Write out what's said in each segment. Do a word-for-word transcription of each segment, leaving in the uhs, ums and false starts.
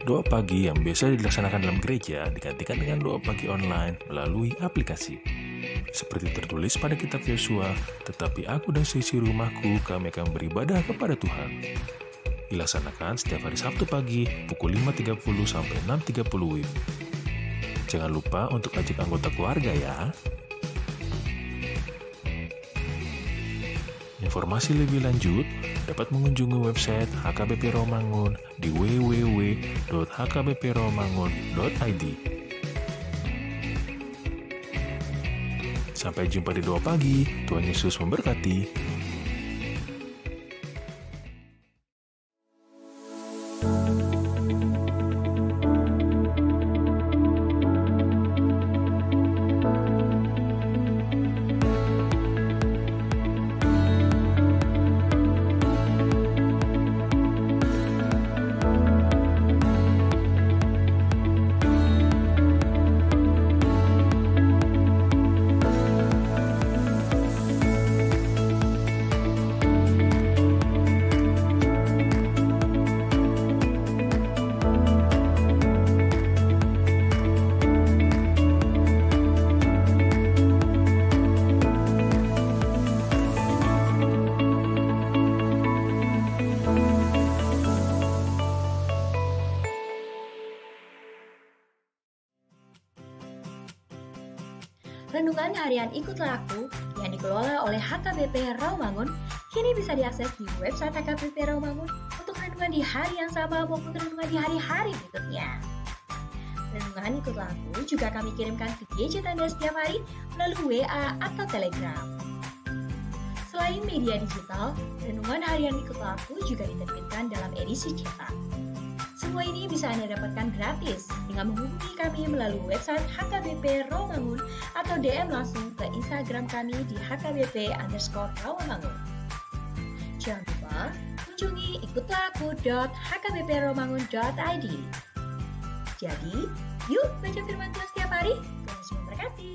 Doa pagi yang biasa dilaksanakan dalam gereja digantikan dengan doa pagi online melalui aplikasi. Seperti tertulis pada kitab Yosua, "Tetapi aku dan seisi rumahku, kami akan beribadah kepada Tuhan." Dilaksanakan setiap hari Sabtu pagi pukul lima tiga puluh sampai enam tiga puluh W I B. Jangan lupa untuk ajak anggota keluarga ya. Informasi lebih lanjut dapat mengunjungi website H K B P Rawamangun di w w w dot h k b p rawamangun dot i d. Sampai jumpa di Doa Pagi. Tuhan Yesus memberkati. Renungan Harian Ikutlah Aku yang dikelola oleh H K B P Rawamangun kini bisa diakses di website H K B P Rawamangun untuk renungan di hari yang sama maupun renungan di hari-hari berikutnya. Renungan Ikutlah Aku juga kami kirimkan via J T Anda setiap hari melalui W A atau Telegram. Selain media digital, Renungan Harian Ikutlah Aku juga diterbitkan dalam edisi cetak. Semua ini bisa Anda dapatkan gratis dengan menghubungi kami melalui website H K B P Rawamangun atau D M langsung ke Instagram kami di H K B P underscore Rawamangun. Jangan lupa kunjungi ikutlah aku dot h k b p rawamangun dot i d. Jadi, yuk baca firman Tuhan setiap hari. Tuhan Yesus memberkati.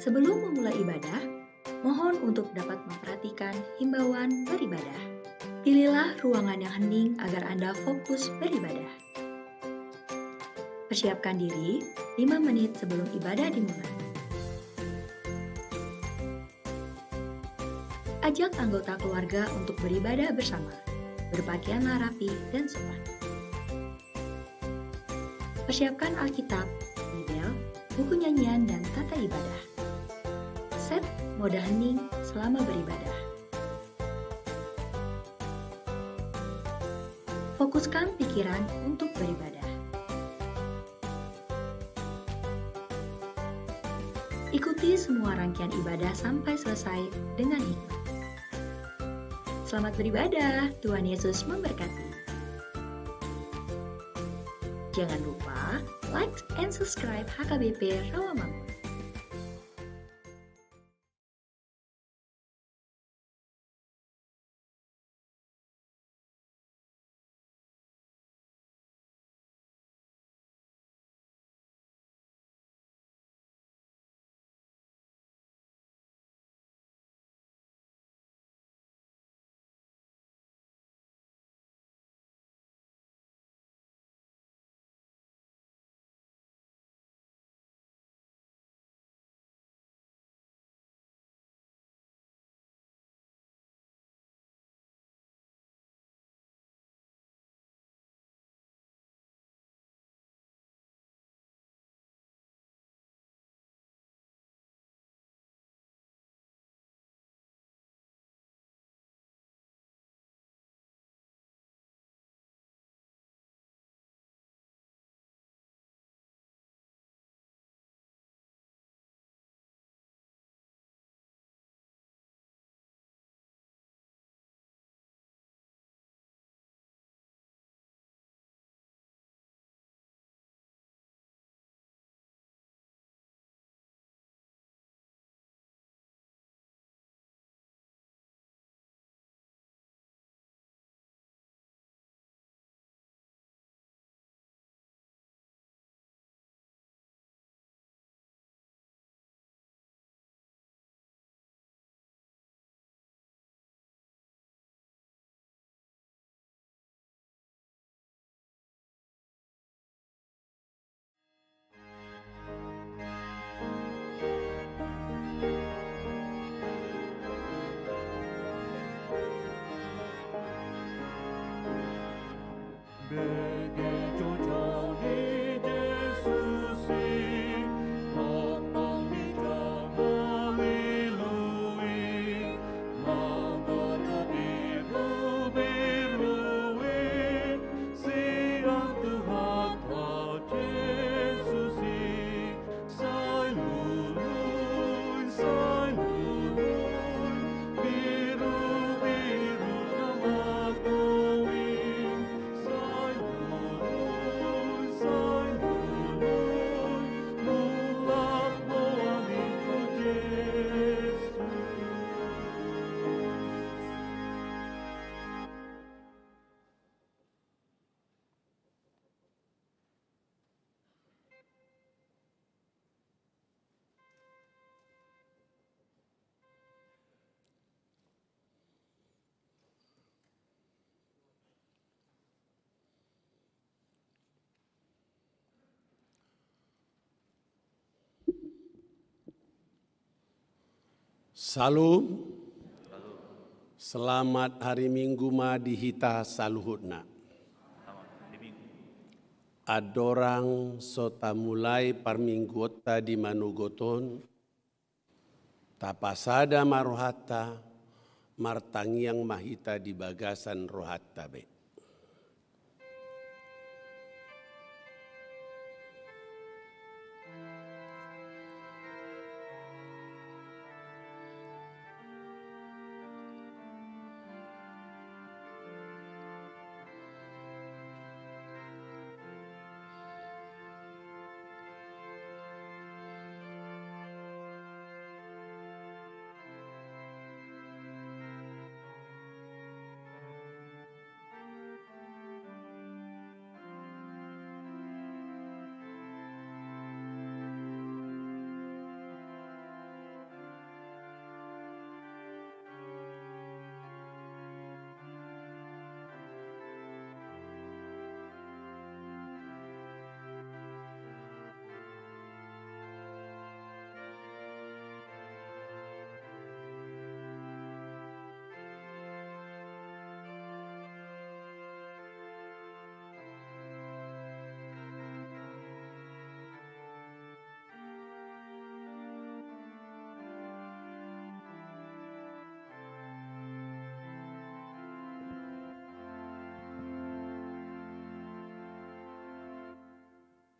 Sebelum memulai ibadah, mohon untuk dapat memperhatikan himbauan beribadah. Pilihlah ruangan yang hening agar Anda fokus beribadah. Persiapkan diri lima menit sebelum ibadah dimulai. Ajak anggota keluarga untuk beribadah bersama. Berpakaianlah rapi dan sopan. Persiapkan Alkitab, Bibel, buku nyanyian, dan tata ibadah. Set mode hening selama beribadah. Fokuskan pikiran untuk beribadah. Ikuti semua rangkaian ibadah sampai selesai dengan hikmat. Selamat beribadah, Tuhan Yesus memberkati. Jangan lupa like and subscribe H K B P Rawamangun. Salam. Selamat hari Minggu ma di hita saluhutna. Andorang so tamulai parmingguonta di manogot on, tapasada ma rohanta, martangiang ma hita di bagasan rohanta be.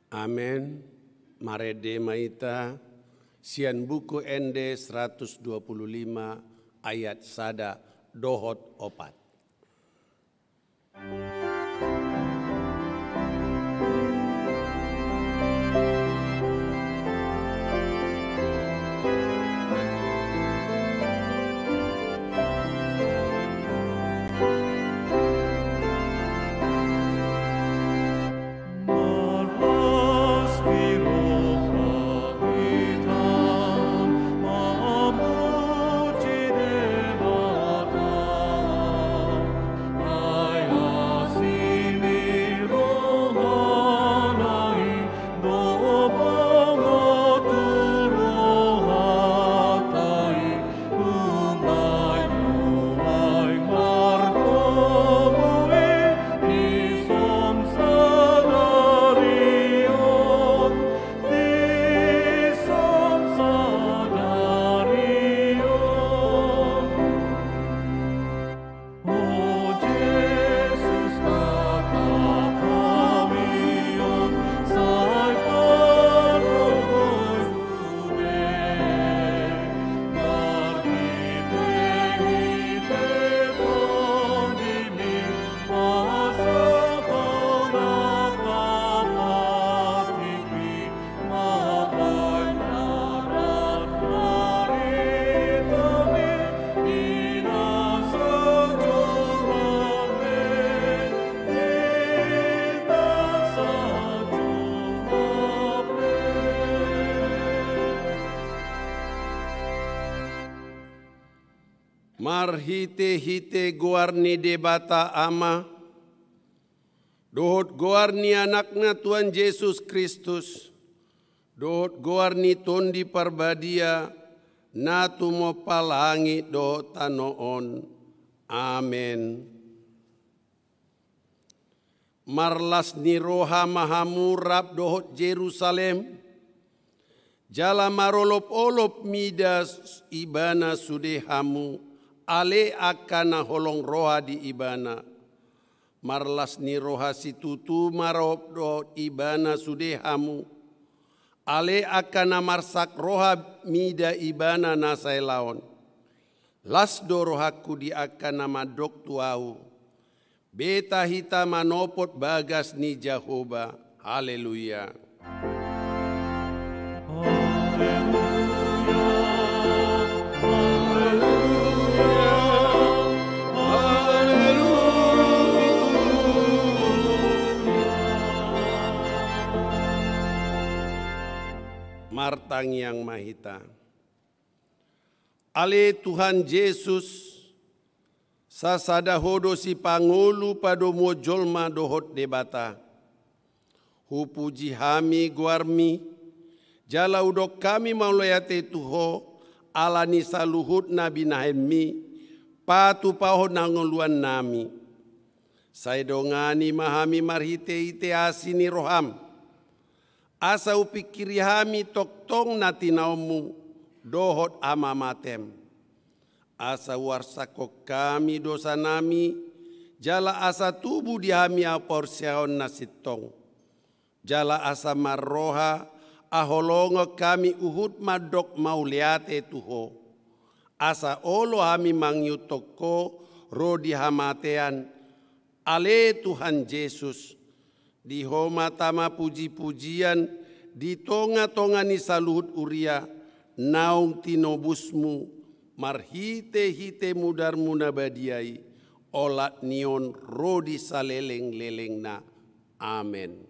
Amen. Marende ma hita sian Buku Ende seratus dua puluh lima ayat sada dohot opat. Marhitehite goar ni Debata Ama, dohot goar ni Anakna Tuhan Jesus Kristus, dohot goar ni Tondi Parbadia, na tumompa langit dohot tano on. Amen. Marlas ni roha ma hamu rap dohot Jerusalem, jala marolopolop mida ibana sude hamu, ale angka na holong roha di ibana. Marlas ni roha situtu ma rap dohot ibana sude hamu, ale angka na marsak roha mida ibana na saelaon. Las do rohangku di angka na mandok tu ahu. Beta hita manopot bagas ni Jahowa. Haleluya. Martangiang ma hita. Ale Tuhan Jesus, sasada Ho do sipangolu padomuon jolma dohot Debata. Hupuji hami goarmi, jala hudok hami mauliate tu Ho, ala ni saluhut na binahenmi, patupahon hangoluannami. Sai dongani ma hami marhitehite asi ni roham, asa hupingkiri hami tongtong na tinaonmu dohot hamamatem. Asa huarsakhon hami dosanami, jala asa tubu di hami haporseaon na sintong. Jala asa marroha haholongon hami huhut mandok mauliate tu Ho. Asa olo hami mangihuthon Ho ro di hamatean, ale Tuhan Jesus, di Ho ma tama pujipujian di tongatonga ni saluhut huria naung tinobusmu marhitehite mudarmu na badia i, olat ni on ro di salelenglelengna. Amen.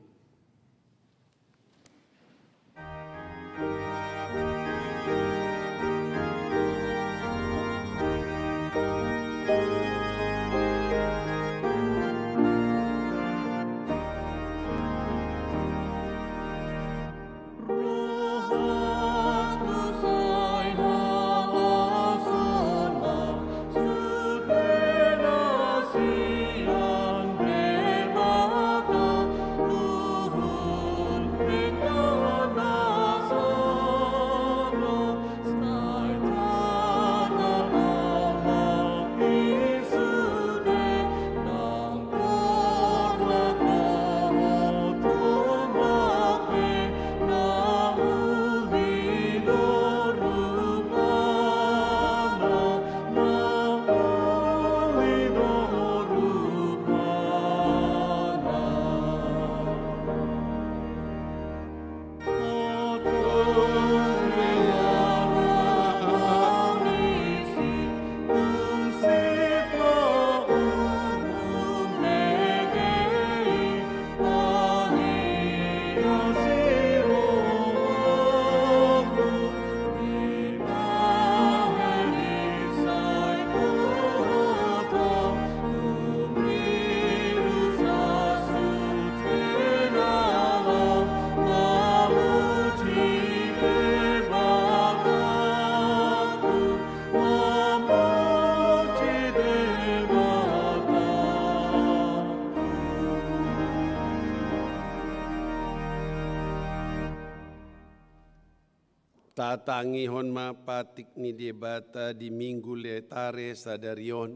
Tatangihon ma patik ni Debata di Minggu Letare sadari on,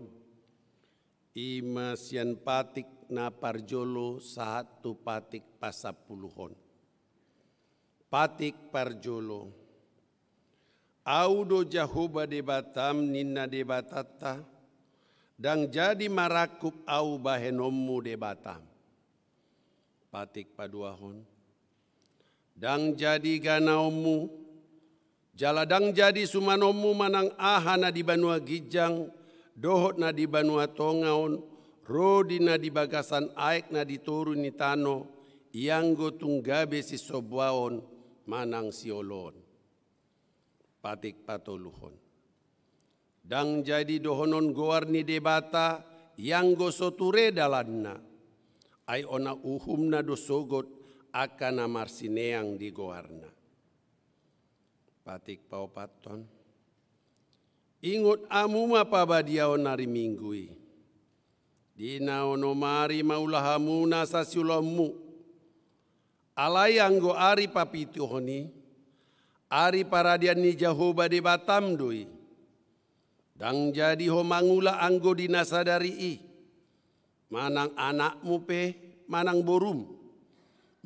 i ma sian patik na parjolo sahat tu patik pasampuluhon. Patik parjolo. Ahu do Jahowa Debatam, ninna Debatanta, ndang jadi marangkup ahu bahenonmu Debatam. Patik paduahon. Ndang jadi ganaonmu, jala ndang jadi sumanonmu manang aha na di banua ginjang dohot na di banua tonga on, ro di na di bagasan aek na di toru ni tano, ianggo tung gabe sisombaon manang sioloon. Patik patoluhon. Ndang jadi dohonon goar ni Debata, ianggo so ture dalanna. Ai ona uhumna do sogot angka na marsineang di goarna. Patik paopathon. Ingot hamu ma pabadiaon ari Minggu i. Di na onom ari ma ula hamu nasa siulaonmu. Alai anggo ari papituhon i, ari paradian ni Jahowa Debatam do i. Ndang jadi ho mangula anggo di na sadari i, manang anakmu pe, manang borum,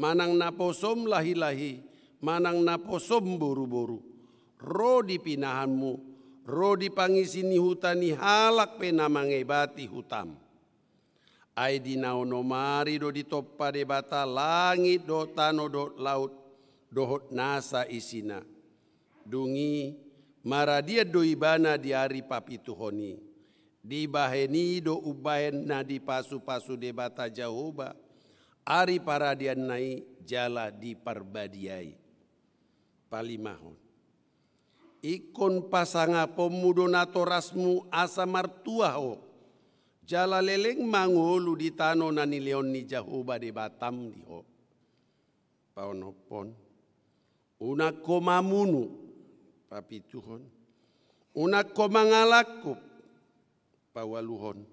manang naposom lahilahi, manang naposom boruboru, ro di pinahanmu, ro di pangisi ni huta ni halak pe na mangebati hutam. Ai di na onom ari do ditompa Debata langit dohot tano dohot laut, dohot nasa isina. Dung i maradian do ibana di ari papituhon i. Dibahen i do umbahen na dipasupasu Debata Jahowa ari paradianna i jala diparbadiai. Palimahon. Ingkon pasangaponmu do natorasmu asa martua ho, jala leleng mangolu di tano na nilehon ni Jahowa Debatam di ho. Paonomhon. Unang ho mamunu. Papituhon. Unang ho mangalangkup, paualuhon.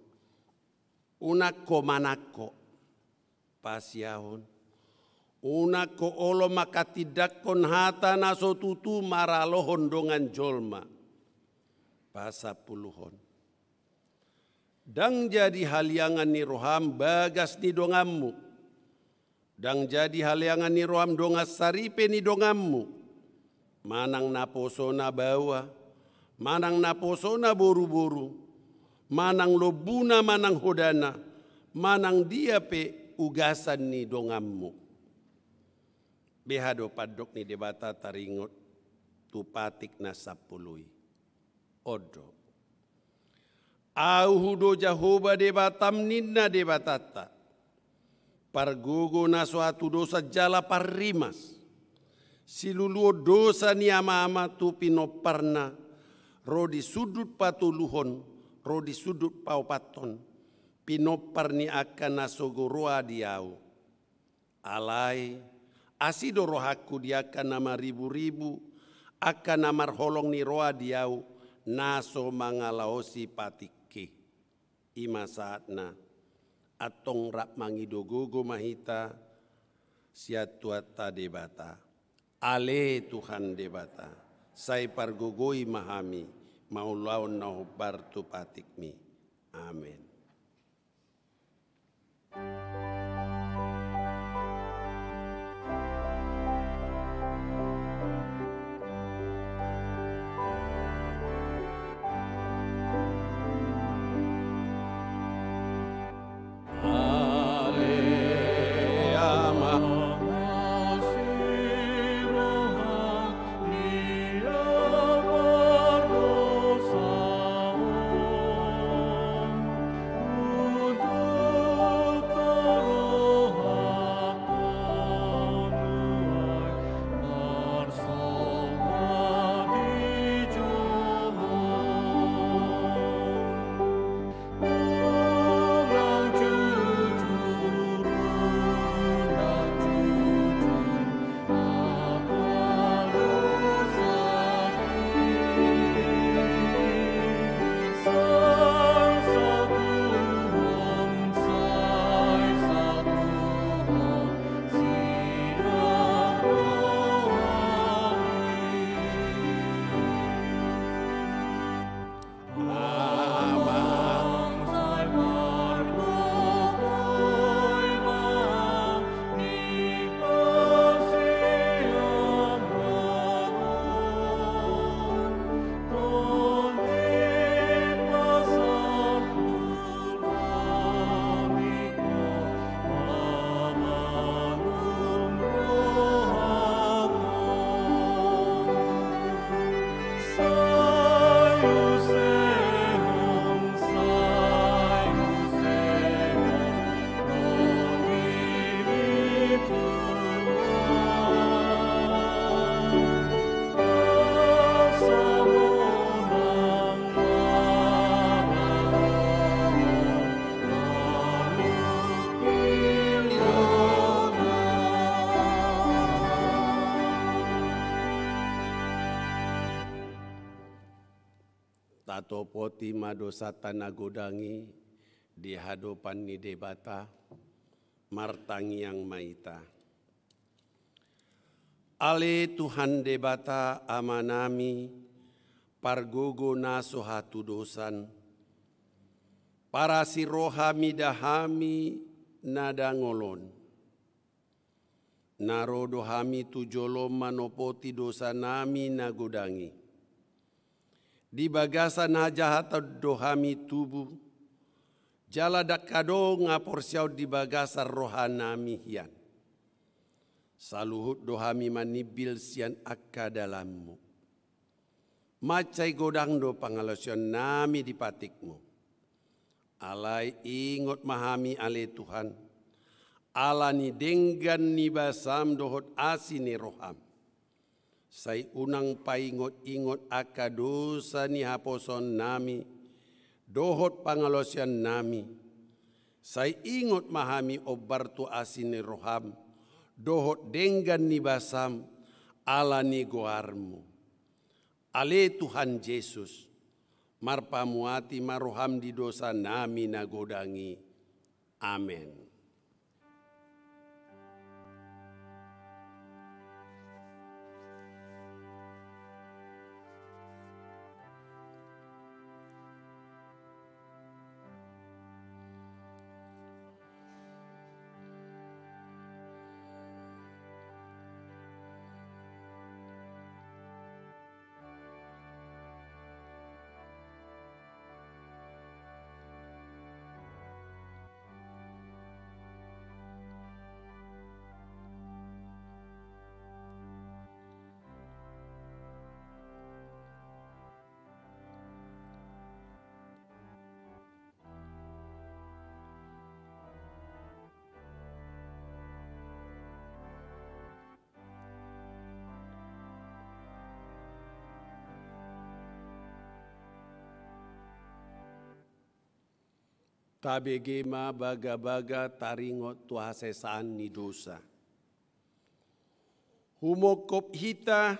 Unang ho manangko, pasiahon. Unang ho olo manghatindanghon hata na so tutu maralohon dongan jolma, pasampuluhon. Ndang jadi haliangan ni roham bagas ni donganmu. Ndang jadi haliangan ni roham dongan saripe ni donganmu, manang naposona baoa, manang naposona boruboru, manang lombuna manang hodana, manang dia pe ugasan ni donganmu. Beha do pandok ni Debata taringot tu patik na sampulu i? On do. Ahu do Jahowa Debatam, ninna Debatanta, pargogo na so hatudosan jala parrimas, siluluon dosa ni amaama tu pinomparna, ro di sundut patoluhon, ro di sundut paopathon, pinompar ni angka na sogo roha di ahu. Alai, asi do rohangku di angka na mariburibu, angka na marholong ni roha di ahu, na so mangalaosi patikki. I ma saatna, antong rap mangido gogo ma hita sian Tuhanta Debata. Ale Tuhan Debata, sai pargogoi ma hami, mangulahon na hombar tu patikmi. Amen. Tatopoti ma dosanta na godang i di adopan ni Debata. Martangiang ma hita. Ale Tuhan Debata Amanami, pargogo na so hatudosan, parasi roha mida hami na dangol on. Na ro do hami tu jolom manopoti dosanami na godang i. Di bagasan hajahatan do hami tubu, jala ndang adong haporseaon di bagasan rohanami hian. Saluhut do hami manimbil sian angka dalanmu. Mansai godang do pangalaosionnami di patikmu. Alai ingot ma hami ale Tuhan, ala ni denggan ni basam dohot asi ni roham. Sai unang paingot-ingot angka dosa ni haposoonnami dohot pangalaosionnami. Sai ingot ma hami ombar tu asi ni roham dohot denggan ni basam ala ni goarmu. Ale Tuhan Jesus, Marpamuati ma roham di dosanami na godang i. Amen. Tabege ma bagabaga taringot tu hasesaan ni dosa. Humongkop hita,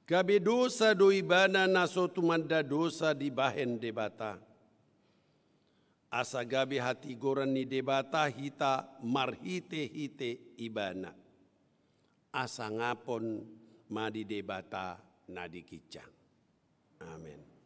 gabe dosa do ibana na so tumanda dosa dibahen Debata. Asa gabe hatigoran ni Debata hita marhitehite ibana. Asa ngapon ma di Debata na di ginjang. Amen.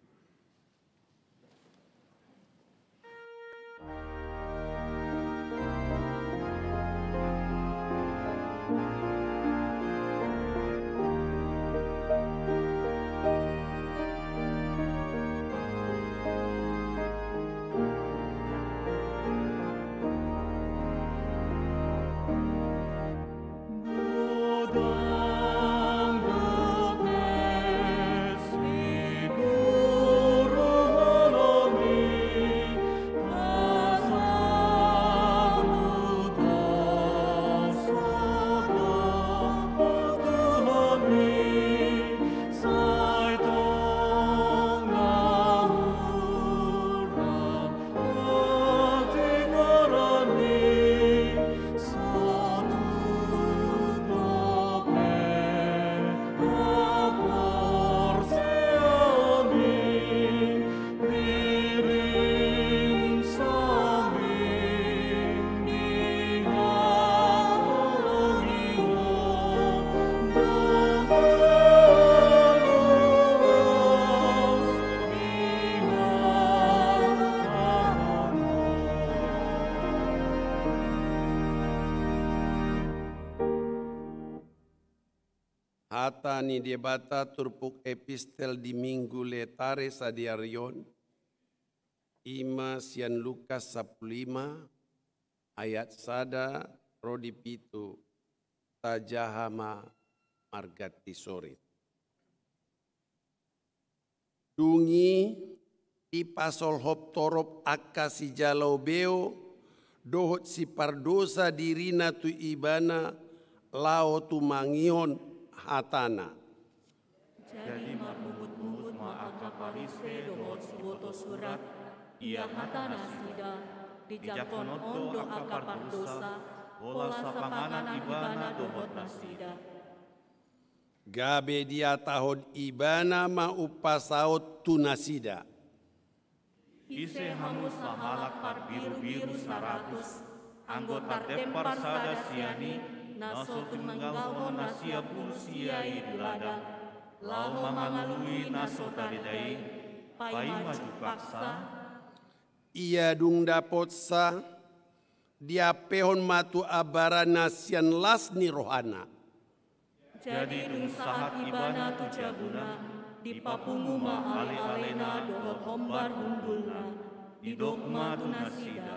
Hata ni Debata turpuk epistel di Minggu Letare sadari on, i ma sian Lukas sampulu lima ayat sada ro di pitu, tajaha ma marganti sorit. Dung i dipasolhop torop angka sijalo beo dohot sipardosa dirina tu ibana laho tumangihon hatana. Jadi marhungut-hungut ma angka Parise dohot siboto surat, ia hata nasida, dijangkon on do angka pardosa, pola sapanganan ibana dohot nasida. Gabe dihatahon ibana ma umpasaut tu nasida. Ise hamu sahalak parbirubiru saratus, anggo tardempar sada sian i, na so tininggalhon na sia pulu sia i di ladang, laho mangalului na so tarida i, paima jumpangsa? Ia dung dapotsa, diampehon ma tu ambaranna sian las ni rohana. Jadi dung sahat ibana tu jabuna, dipapungu ma ale-alena dohot hombar hundulna, didok ma tu nasida,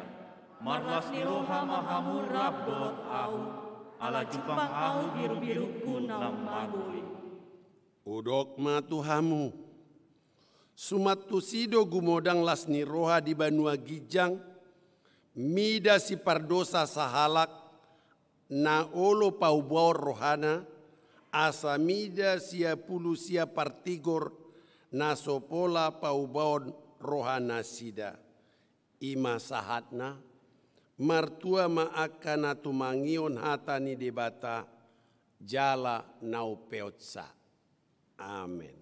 marlas ni roha ma hamu rap dohot ahu, ala jumpang ahu birubirungku naung mago i. Hudok ma tu hamu, suman tusi do gumodang las ni roha di banua ginjang, mida sipardosa sahalak, na olo paubaon rohana, asa mida sia pulu sia partigor, na so pola paubaon rohanasida. I ma sahatna, martua ma angka na tumangihon hata ni Debata, jala na umpeopsa. Amen.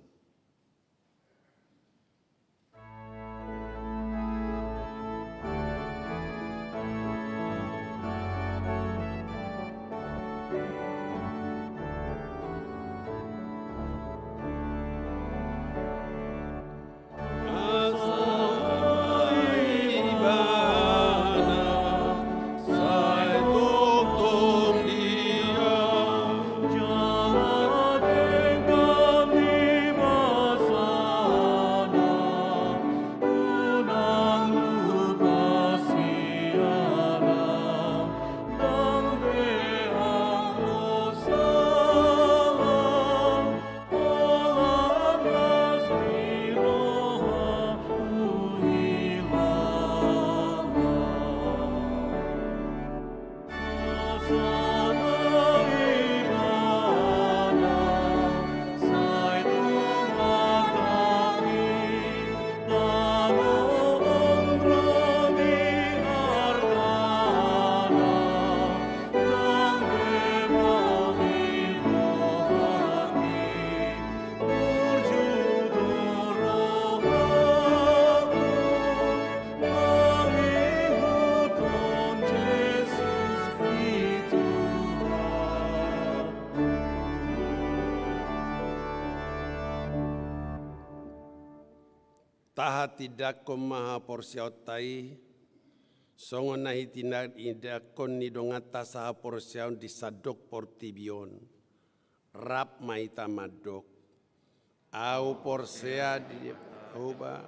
Tahatindangkon ma haporseaonta i, songon na hitinda-, hindanghon ni donganta sahaporseaon di sandok portibi on, rap ma hita mandok. Ahu porsea di Jahowa,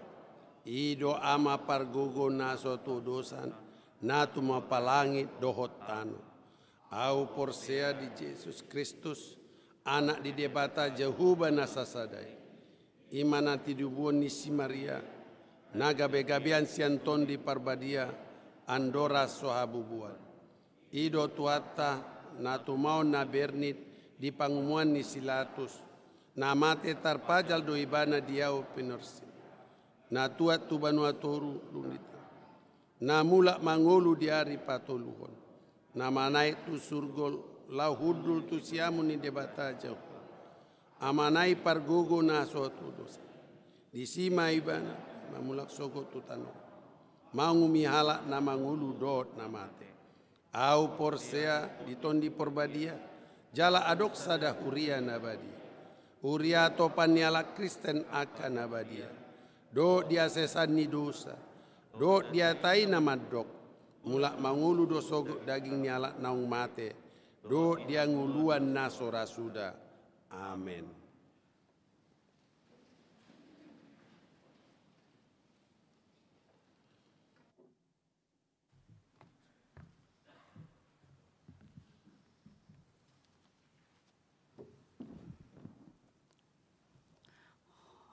i do Ama pargogo na so tudosan, na tumompa langit dohot tano. Ahu porsea di Jesus Kristus, Anak ni Debata Jahowa na sasada i. I ma na tinobuan ni si Maria, na gabegabean sian Tondi Parbadia, andorang so habubuan. I do Tuhanta, na tumaon na bernit di pangomoan ni si Pilatus, na mate tarpajal do ibana di ahu pinarsilang, na tuat tu banua toru dung di tano, na mulak mangolu di ari patoluhon, na manaek tu surgo laho hundul tu siamun ni Debata Jahowa, Ama nai pargogo na so tudosan. Disi ma ibana mamulak sogot tu tano, mangumumi halak na mangolu dohot na mate. Ahu porsea di Tondi Parbadia, jala adong sada huria na badia. Huria atopan ni halak Kristen angka na badia, dohot di hasesean ni dosa, dohot di hata i na mandok, mulak mangolu do sogot daging ni halak naung mate, dohot di hangoluan na so ra suda. Amen.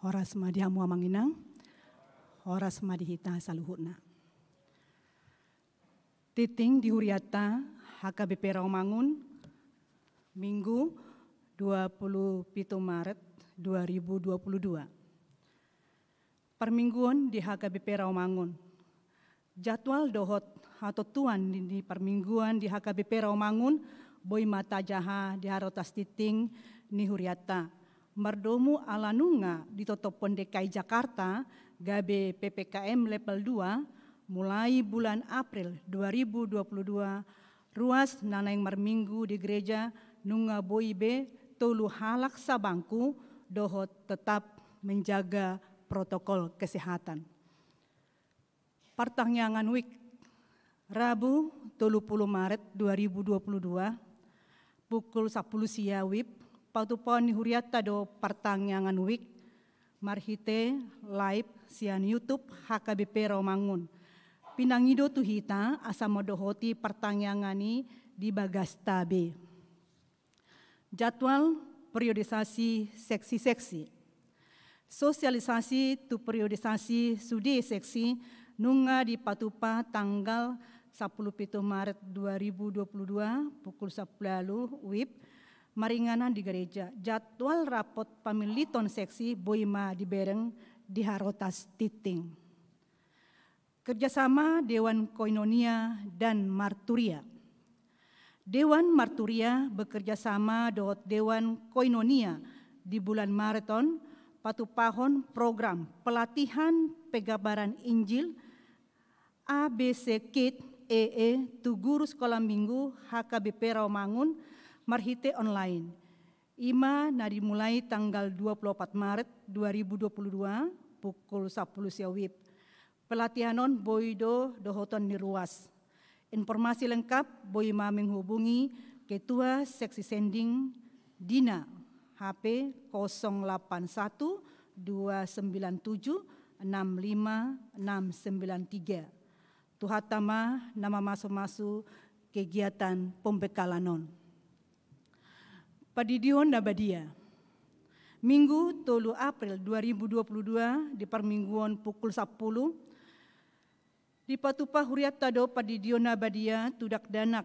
Horas ma di hamu amang inang, horas ma di hita saluhutna. Tingting di hurianta H K B P Rawamangun, Minggu, dua puluh pitu Maret dua ribu dua puluh dua. Parmingguon di H K B P Rawamangun. Jadwal dohot hatontuan ni parmingguon di H K B P Rawamangun boi ma tajaha di harotas tingting ni hurianta. Mardomu ala nunga ditotophon D K I Jakarta gabe P P K M level dua, mulai bulan April dua ribu dua puluh dua, ruas na naeng marminggu di gereja nunga boi be tolu halak sabangku dohot tetap menjaga protokol kesehatan. Partangiangan WIB, Rabu tolu puluh Maret dua ribu dua puluh dua, pukul sapuluh sia WIB, patupaon ni hurianta do partangiangan WIB marhite live sian YouTube H K B P Rawamangun. Pinangido tu hita asa mandohoti partangiangan i di bagasta be. Jadwal periodisasi seksi-seksi. Sosialisasi tu periodisasi sude seksi nunga dipatupa tanggal sapuluh pitu Maret dua ribu dua puluh dua pukul sapuluh ualu WIB maringanan di gereja. Jadwal rapot pamiliton seksi boi ma dibereng di harotas tingting. Kerjasama Dewan Koinonia dan Marturia. Dewan Marturia bekerja sama dohot Dewan Koinonia di bulan Maret on patupahon program pelatihan pegabaran Injil A B C Kid E E tu guru Sekolah Minggu H K B P Rawamangun marhite online. I ma na dimulai tanggal dua puluh opat Maret dua ribu dua puluh dua pukul sapuluh sia WIB. Pelatihan on boi do dohoton ni ruas. Informasi lengkap boi ma menghubungi Ketua Seksi Sending Dina, H P kosong delapan satu dua sembilan tujuh enam lima enam sembilan tiga. Tuhanta ma na mamasu-masu kegiatan pembekalan on. Pandidion na badia. Minggu tolu April dua ribu dua puluh dua di parmingguon pukul sapuluh, dipatupa hurianta do pandidion na badia tu dakdanak.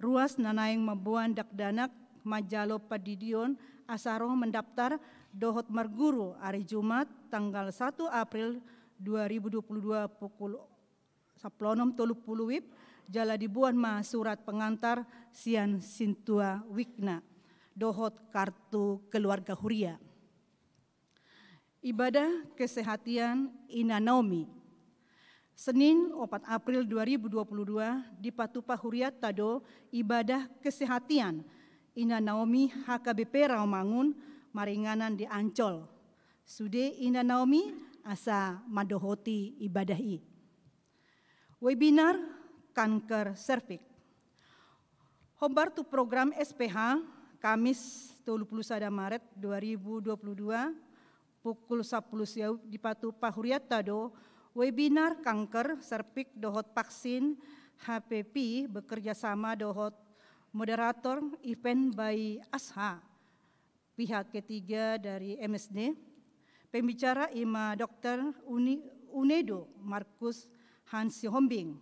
Ruas na naeng mamboan dakdanak manjalo pandidion asa ro mendaftar dohot marguru ari Jumat tanggal satu April dua ribu dua puluh dua pukul sapuluh onom tolu puluh WIB, jala diboan ma surat pengantar sian sintua WIB-na dohot kartu keluarga huria. Ibadah kesehatan Ina Naomi. Senin opat April dua ribu dua puluh dua dipatupa hurianta do ibadah kesehatan Ina Naomi H K B P Rawamangun maringanan di Ancol. Sude Ina Naomi asa mandohoti ibadah i. Webinar kanker serviks. Hombar tu program S P H, Kamis tolu pulu sada Maret dua ribu dua pulu dua, pukul sampulu siaut, dipatupa hurianta do webinar kanker serviks dohot vaksin H P V bekerja sama dohot moderator event by Asha, pihak ketiga dari M S D. Pembicara i ma Dokter Uni-, Unedo Markus Hans Sihombing.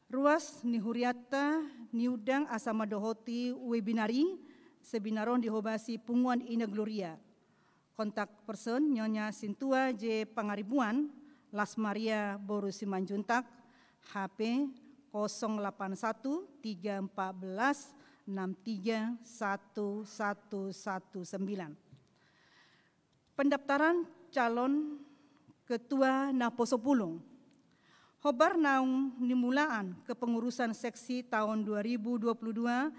Ruas ni hurianta niundang asa mandohoti webinar i, seminar on dihobasi punguan Ina Gloria. Kontak person Nyonya Sintua J Pangaribuan, Las Maria boru Simanjuntak, H P kosong delapan satu tiga empat belas enam tiga satu satu satu sembilan. Pendaftaran calon ketua naposo pulung. Hombar naung nimulaan kepengurusan seksi taon dua ribu dua pulu dua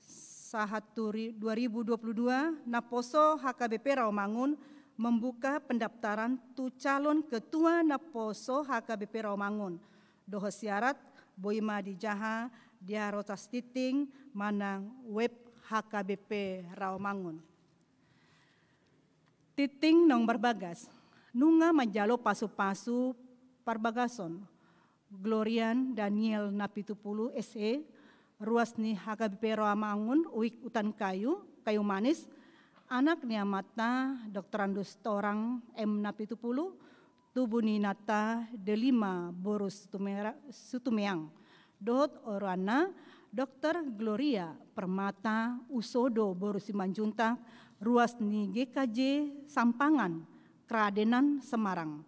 sahat tu ri-, dua ribu dua pulu dua, naposo H K B P Rawamangun membuka pendaftaran tu calon ketua naposo H K B P Rawamangun. Dohot syarat boi ma dijaha di Harotas Tinting manang web H K B P Rawamangun. Tinting naung marbagas, nunga manjalo pasu-pasu parbagason. Glorian Daniel Napitupulu S E, ruas ni H K B P Rawamangun, Wik Utan Kayu, Kayu Manis, anak ni amanta Doktorandus Torang M Napitupulu, tubu ni inanta Delima boru Situmera-, Situmeang, dohot oroanna Dokter Gloria Permata Usodo boru Simanjuntak, ruas ni G K J Sampangan, Kradenan Semarang.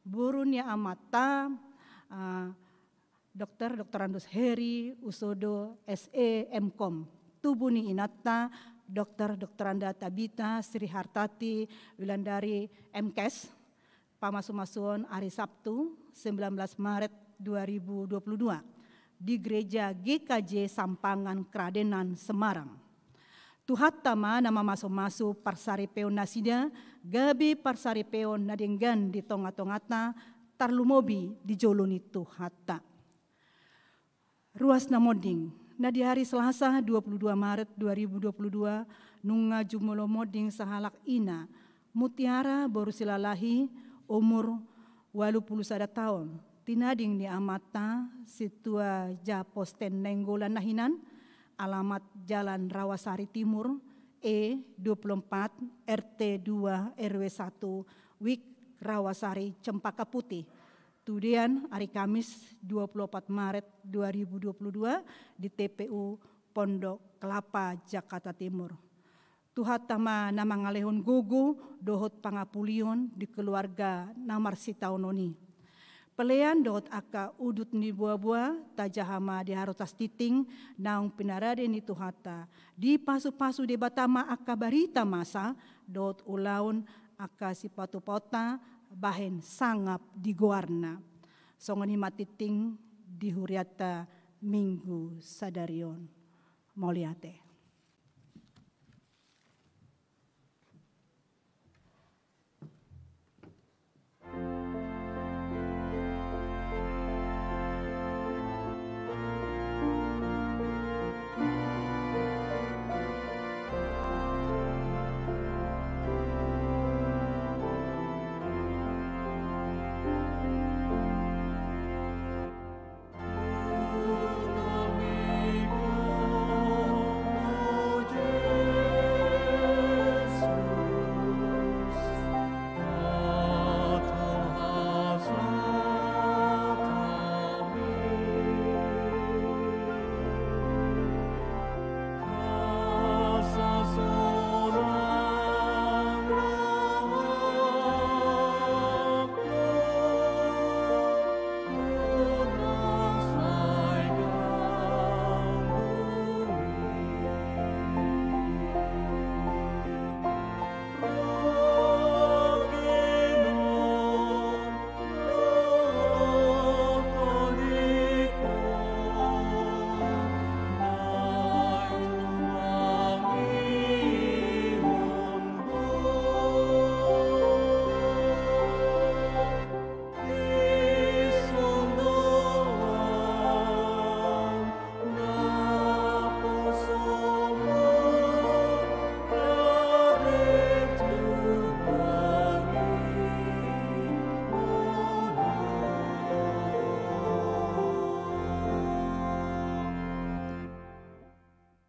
Boru ni amanta, ah, Dokter Doktorandus Heri Usodo S E M Kom. Tubu ni inanta Dokter Doktoranda Tabita Sri Hartati Wilandari M Kes. Pamasu-masuon ari Sabtu, sembilan belas Maret dua ribu dua puluh dua, di Gereja G K J Sampangan Kradenan Semarang. Tuhanta ma na mamasu-masu parsaripeon nasida, gabe parsaripeon na denggan di tonga-tonganta, tarlumobi di jolo ni Tuhanta. Ruas na monding, na di hari Selasa, dua puluh dua Maret dua ribu dua puluh dua, nunga jumolo monding sahalak ina, Mutiara boru Silalahi, umur ualu pulu sada taon, tinading ni amanta Sintua Japosten Nainggolan na hinan, alamat Jalan Rawasari Timur, E dua puluh empat, R T dua, R W satu, Wik Rawasari, Cempaka Putih. Tudean, ari Kamis, dua puluh opat Maret dua ribu dua puluh dua, di T P U Pondok Kelapa, Jakarta Timur. Tuhanta ma na mangalehon gogo dohot pangapulion di keluarga na marsitaonon i. Pelean dohot angka udut ni boaboa tajaha ma di Harotas Tinting naung pinarade ni Tuhanta. Dipasu-pasu Debata ma angka barita masa dohot ulaon angka sipatupaonta bahen sangap di goarna. Songon i ma tinting di hurianta Minggu sadari on. Mauliate.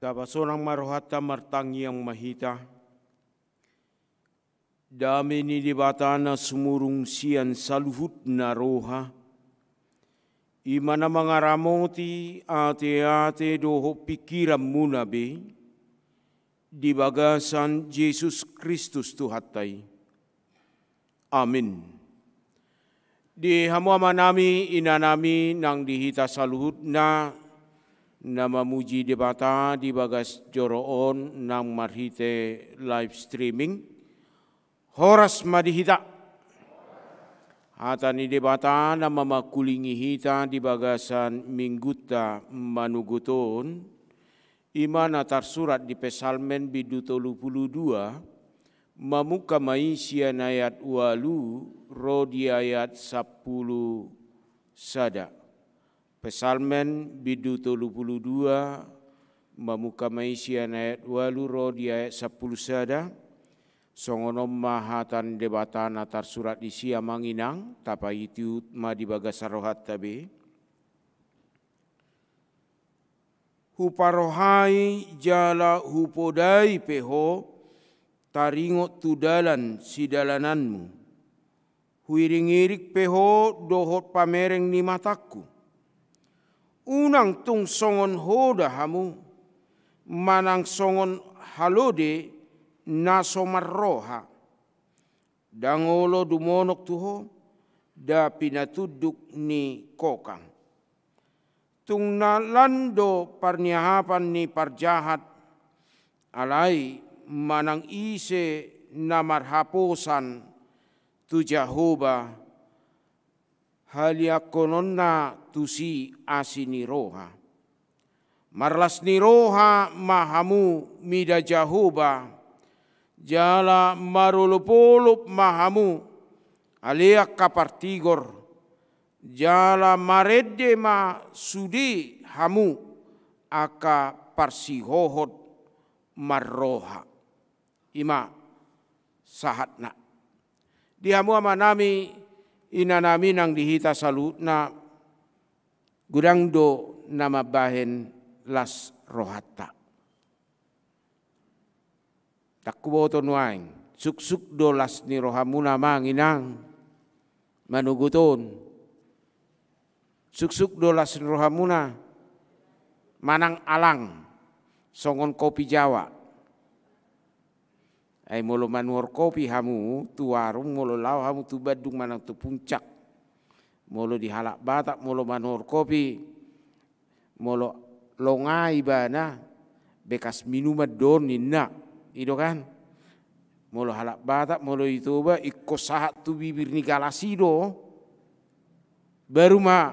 Tapasonang ma rohanta, martangiang ma hita. Dame ni Debata na sumurung sian saluhutna roha, i ma na mangaramoti ateate dohot pingkiranmuna be, di bagasan Jesus Kristus Tuhanta i. Amin. Di hamu amanami, inanami, nang di hita saluhutna na mamuji Debata di bagas joro on nang marhite live streaming, horas ma di hita. Hata ni Debata na mamangkulingi hita di bagasan minggunta manogot on, i ma na tarsurat di Psalmen bindu tolu pulu dua, mamungka ma i sian ayat ualu ro di ayat sampulu sada. Psalmen bindu tolu pulu dua, mamungka ma i sian ayat ualu ro di ayat sampulu sada. Songon on ma hata ni Debata na tarsurat disi, amang inang, tapaihutihut ma di bagasan rohanta be. Huparohai jala hupodai pe ho taringot tu dalan sidalananmu. Huiringiring pe ho dohot pamereng ni matangku. Unang tung songon hoda hamu, manang songon halode na so marroha. Ndang olo dumonok tu ho da pinatunduk ni kokang. Tung na lan do parniahapan ni parjahat, alai manang ise na marhaposan tu Jahowa, haliangkononna tusi asi ni roha. Marlas ni roha ma hamu mida Jahowa, jala marolopolop ma hamu ale angka partigor, jala marende ma sude hamu angka parsihohot marroha. I ma sahatna. Di hamu amanami, inanami nang di hita saluhutna, godang do na mambahen las rohanta. Ndang huboto nuaeng, suksuk do las ni rohamuna, amang inang, manogot on. Suksuk do las ni rohamuna, manang alang, songon kopi Jawa. Ai molo manuhor kopi hamu tu warung, molo laho hamu tu Bandung manang tu Puncak, molo di halak Batak, molo manuhor kopi, molo longa ibana, bekas minuman do on ninna, i do kan. Molo halak Batak, molo di Toba, ingkon sahat tu bibir ni galas i do, baru ma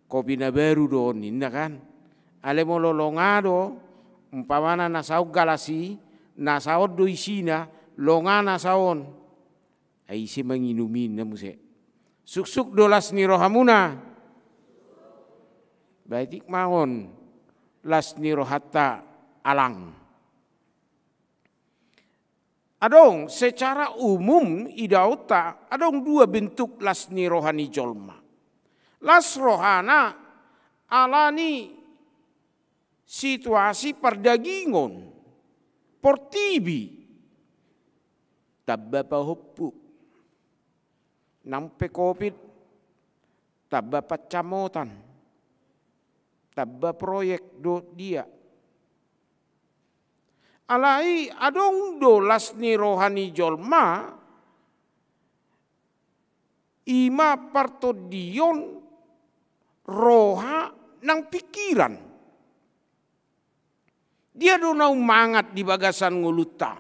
kopi na baru do on ninna kan. Alai molo longa do, umpamana na saon galas i, na saon do isina, longa na saon. Ai ise manginum i ninna muse. Suksuk do las ni rohamuna. Baik ma on, las ni rohanta alang. Adong, secara umum idaonta adong dua bentuk las ni roha ni jolma. Las rohana ala ni situasi pardagingon, portibi, tamba pahompu, nang pe covid, tamba pansamotan, tamba proyek dohot dia. Alai adong do las ni roha ni jolma, i ma partondion roha nang pingkiran. Dia do na ummangat di bagasan ngolunta?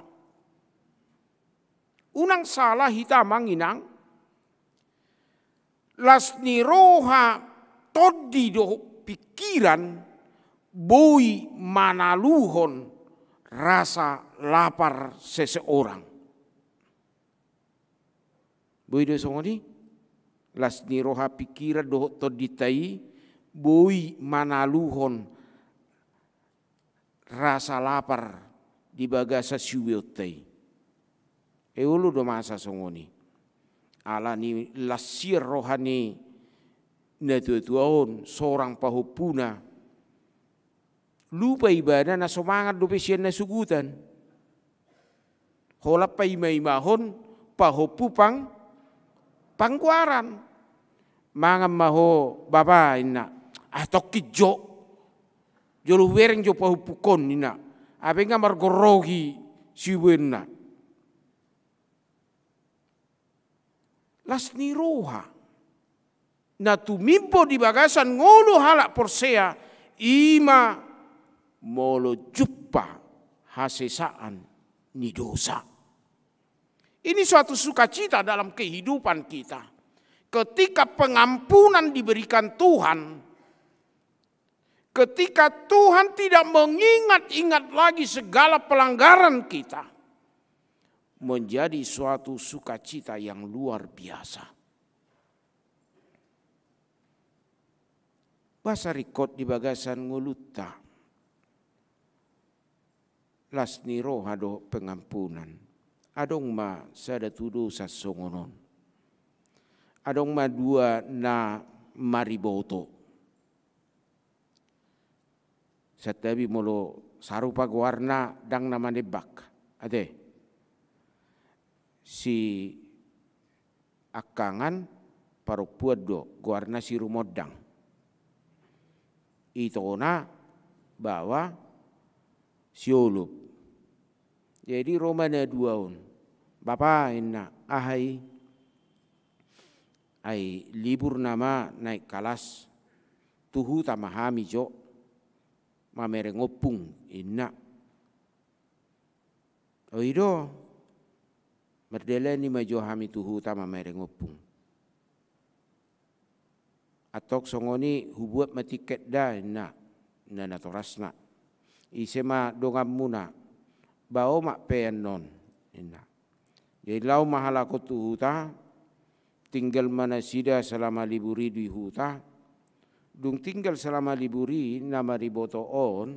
Unang sala hita, amang inang, las ni roha, tondi dohot pingkiran boi manaluhon rasa lapar seseorang. Boi do songon i, las ni roha, pingkiran dohot tondinta i boi manaluhon rasa lapar di bagasan siubeonta i. Ai olo do masa songon i. Ala ni las ni roha ni natuatua on, sorang pahompuna. Lupa ibana na so mangan dope sian na sugutan. Holan paimaimahon pahompu pang-, panggoaran. Mangan ma ho bapa, inna. Ah, tongkin jo. Jolo hubereng jo pahompungkon, inna. Hape nga margorrohi siubeonna. Las ni roha na tumimbo di bagasan ngolu halak porsea, i ma molo jumpa hasesaan ni dosa. Ini suatu sukacita dalam kehidupan kita. Ketika pengampunan diberikan Tuhan, ketika Tuhan tidak mengingat-ingat lagi segala pelanggaran kita, menjadi suatu sukacita yang luar biasa. Boasa ringkot di bagasan ngolunta? Las ni roha dohot pengampunan. Adong ma sada tudosan songon on. Adong ma dua na mariboto. Santabi molo sarupa goarna ndang na manembak, ate. Si angkangan parompuan do, goarna si Rumondang. Itona baoa si Olop. Jadi ro ma na dua on. Bapa, inna, aha i? Ai libur nama naik kalas, tu huta ma hami jo mamereng ompung, inna. O i do, mardalani ma jo hami tu huta mamereng ompung. Antong songon i hubuat ma tiket da, inna, na natorasna. Ise ma donganmuna? Ba omak pe annon, inna. Jadi laho ma halak on tu huta, tinggal ma nasida selama libur i di huta. Dung tinggal selama libur i na mariboto on,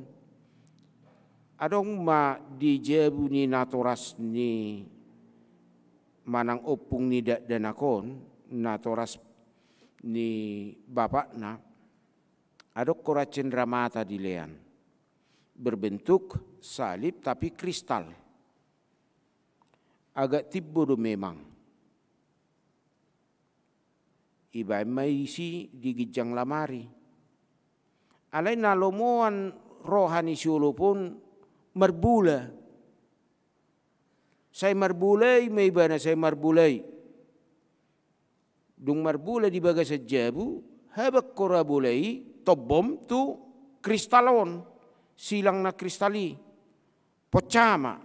adong ma di jabu ni natoras ni manang ompung ni dakdanak on, natoras ni bapakna, adong koran cendramata dilean. Berbentuk salib tapi kristal. Agak timbo do memang. Ibaen ma isi di ginjang lamari. Alai na lomoan roha ni si Olop on marbula. Sai marbula i ma ibana, sai marbula i. Dung marbula di bagasan jabu, habang koran bola i tombom tu kristal on, silang na kristal i. Ponca ma.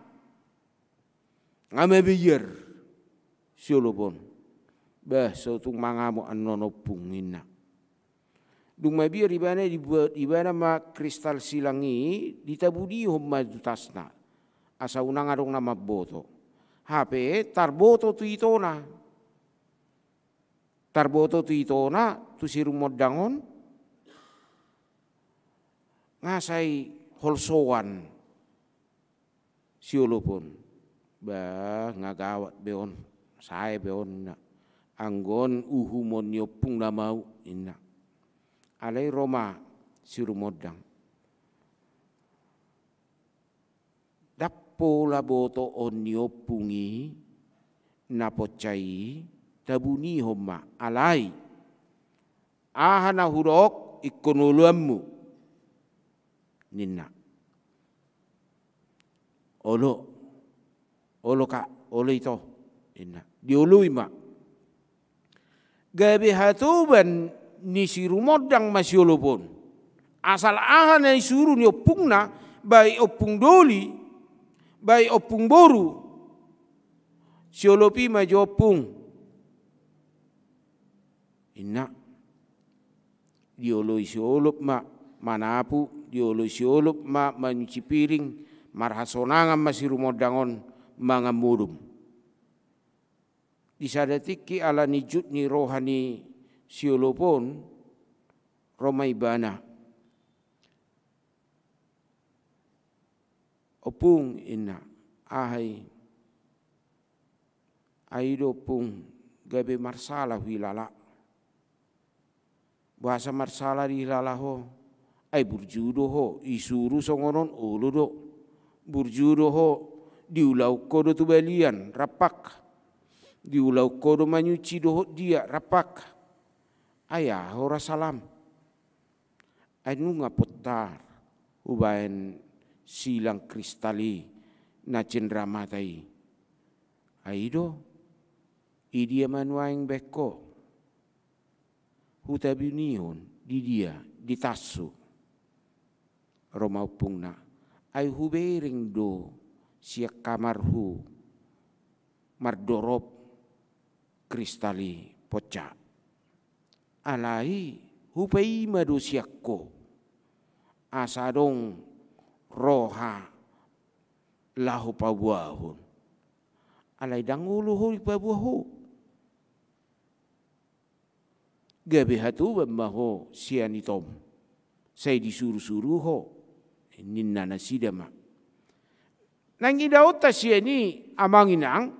Nga mabiar si Olop on. Bah, so tung mangamuk annon ompung, inna. Dung mabiar ibana, dibuat ibana ma kristal silang i, ditabunihon ma tu tasna. Asa unang adong na mamboto. Hape tarboto tu itona. Tarboto tu itona, tu si Rumondang on. Nga sai holsoan si Olop on. Bah, nga gawat be on, sae be on, inna. Anggo on uhumon ni ompung na mau, inna. Alai ro ma si Rumondang. Ndang pola botoon ni ompung i, na ponca i, tabunihon ma, alai. Aha na hudok, ingkon oloanmu, ninna. Olo, olo kak, olo ito, ninna. Dioloi ma. Gabe hatoban ni si Rumondang ma si Olop on. Asal aha na isuru ni ompungna, baik ompung doli, baik ompung boru. Si Olop i ma jo ompung. Inna. Dioloi si Olop ma manapu, dioloi si Olop ma manyuci piring, marhasonangan ma si Rumondang on mangan modom. Di sada tingki ala ni jut ni roha ni si Olop on, ro ma ibana. Ompung, inna, aha i? Ai do ompung, gabe marsala huhilala. Boasa marsala dihilala ho? Ai burju do ho, disuru songon on, olo do. Burju do ho, diulahon ho do tu balian, rap angka. Diulahon ho do manyuci dohot dia, rap angka. Ai aha ho rasa lam? Ai nunga potar hubaen silang kristal i na cendramata i. Ai i do, di dia ma nuaeng baen ho? Huta Bunion, di dia, di Tassu. Ro ma ompungna, ai hubereng do sian kamarhu mardorop kristal i, ponca. Alai hupaima do sian ho, asa adong roha laho paboahon. Alai ndang olo ho dipaboa ho. Gabe hatoban ma ho sian itom. Sai disuru-suru ho, ninna nasida ma. Naeng idaonta sian i, amang inang,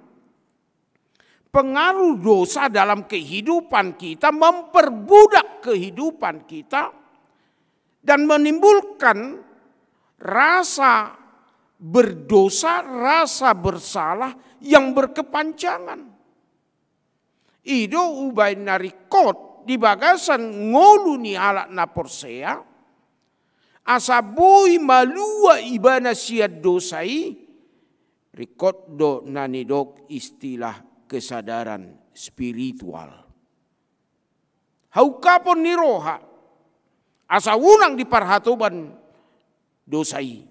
pengaruh dosa dalam kehidupan kita, memperbudak kehidupan kita, dan menimbulkan rasa berdosa, rasa bersalah yang berkepanjangan. I do hubaen na ringkot di bagasan ngolu ni halak na porsea, asa boi malua ibana sian dosa i, ringkot do na nidok istilah kesadaran spiritual. Haungkapon ni roha, asa unang diparhatoban dosa i.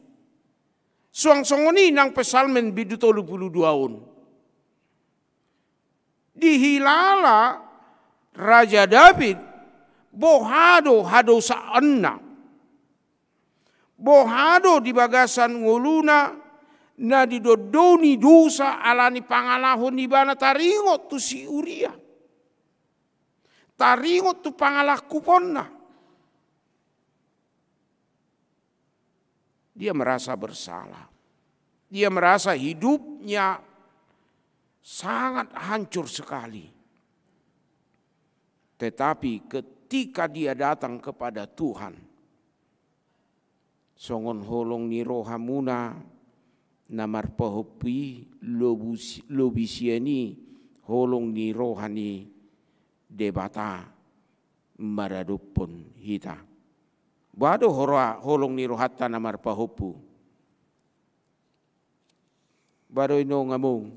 Suang songon i nang Psalmen bindu tolu pulu dua on. Dihilala Raja Daud boha do hadosaonna, boha do di bagasan ngoluna na didondoni dosa ala ni pangalaho ni ibana, taringot tu si Uria, taringot tu pangalangkuponna. Dia merasa bersalah. Dia merasa hidupnya sangat hancur sekali. Tetapi ketika dia datang kepada Tuhan, songon holong ni rohamuna na marpahompu i, lobi sian i holong ni roha ni Debata maradophon hita. Boha do holong ni rohanta na marpahompu? Boha do, inong, among,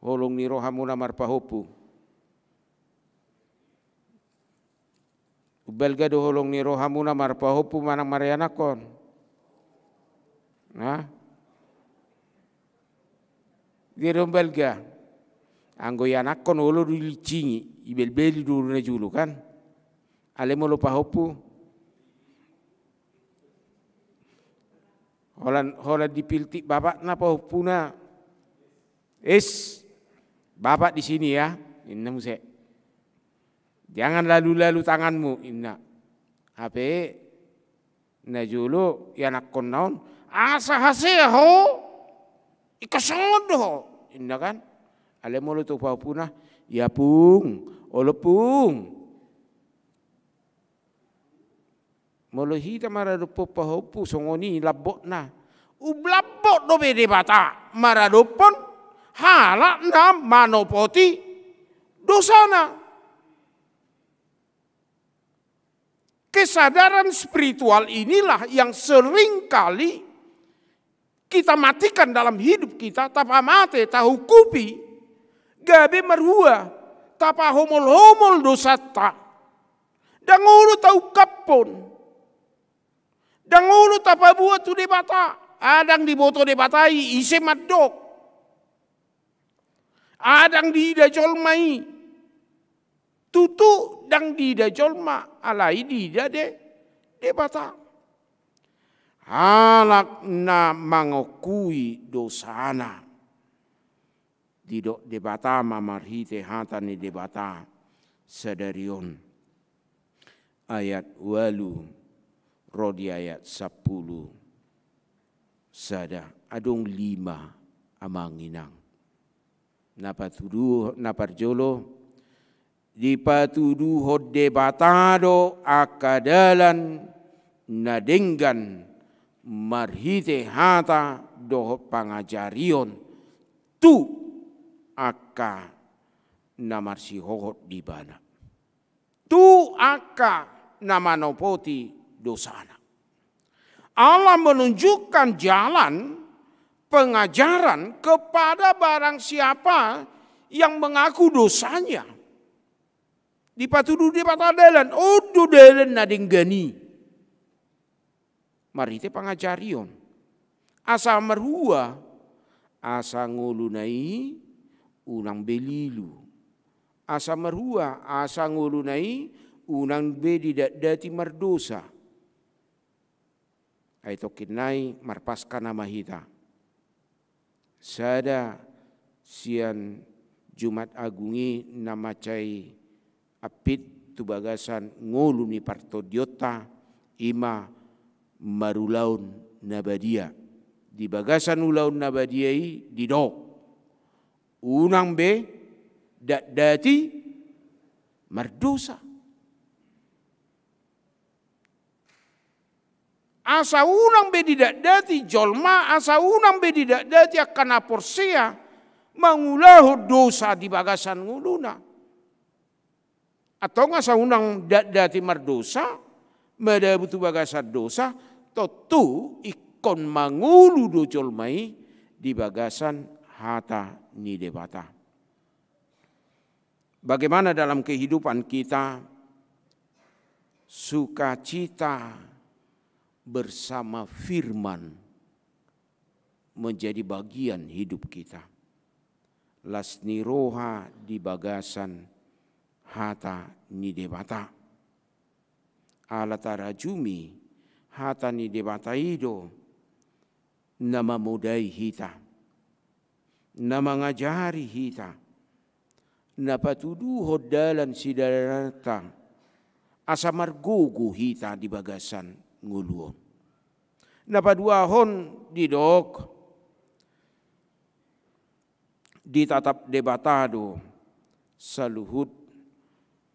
holong ni rohamuna marpahompu? Umbalga do holong ni rohamuna marpahompu manang marianakhon? Nah, dia do umbalga. Anggo ianakhon olo do dilincingi, ibelbeli do na jolo, kan? Alai molo pahompu, holan, holan dipiltik bapakna pahompuna. "Es, bapak di sini ya," ninna muse. "Jangan lalu-lalu tanganmu," ninna. Hape na jolo ianakhonna on, "Asa hasea ho, ingkon songon on do ho," ninna, kan. Alai molo tu pahompuna, "Ya pung, olo pung." Molo hita maradophon pahompu songon i lambokna, umlambok dope Debata maradophon halak na manopoti dosana. Kesadaran spiritual inilah yang sering kali kita matikan dalam hidup kita, tapamate, tahungkupi, gabe marhua, tapahomol-homol dosanta. Ndang olo taungkaphon. Ndang olo tapaboa tu Debata. Ndang diboto Debata i ise mandok. Ndang diida jolma i. Tutu ndang diida jolma, alai diida De-, Debata. Halak na mangakui dosana, didok Debata ma marhite hata ni Debata sadari on. Ayat ualu ro di ayat sampulu sada, adong lima, amang inang. Na patudu, na parjolo, dipatuduhon Debata do angka dalan na denggan marhite hata dohot pangajarion tu angka na marsihohot di ibana, tu angka na manopoti dosana. Allah menunjukkan jalan pengajaran kepada barang siapa yang mengaku dosanya. Dipatudu Debata dalan, on do dalan na denggan i. Marhite pangajarion. Asa marhua, asa ngoluna i unang be lilu. Asa marhua, asa ngoluna i unang be didatdati mardosa. Ai tongkin nai marpaska nama hita. Sada sian Jumat Agung i na mansai ampit tu bagasan ngolu ni partondionta, i ma marulaon na badia. Di bagasan ulaon na badia i didok, unang be datdati mardosa. Asa unang be didatdati jolma, asa unang be didatdati angka na porsea mangulahon dosa di bagasan ngoluna. Antong asa unang datdati mardosa, madabu tu bagasan dosa, tontu ingkon mangolu do jolma i di bagasan hata ni Debata. Bagaimana dalam kehidupan kita sukacita bersama firman menjadi bagian hidup kita. Las ni roha di bagasan hata ni Debata. Ala tarajumi hata ni Debata i do na mamodai hita, na mangajari hita, na patuduhon dalan sidalananta, asa margogo hita di bagasan ngolu on. Na paduahon didok, ditatap Debata do saluhut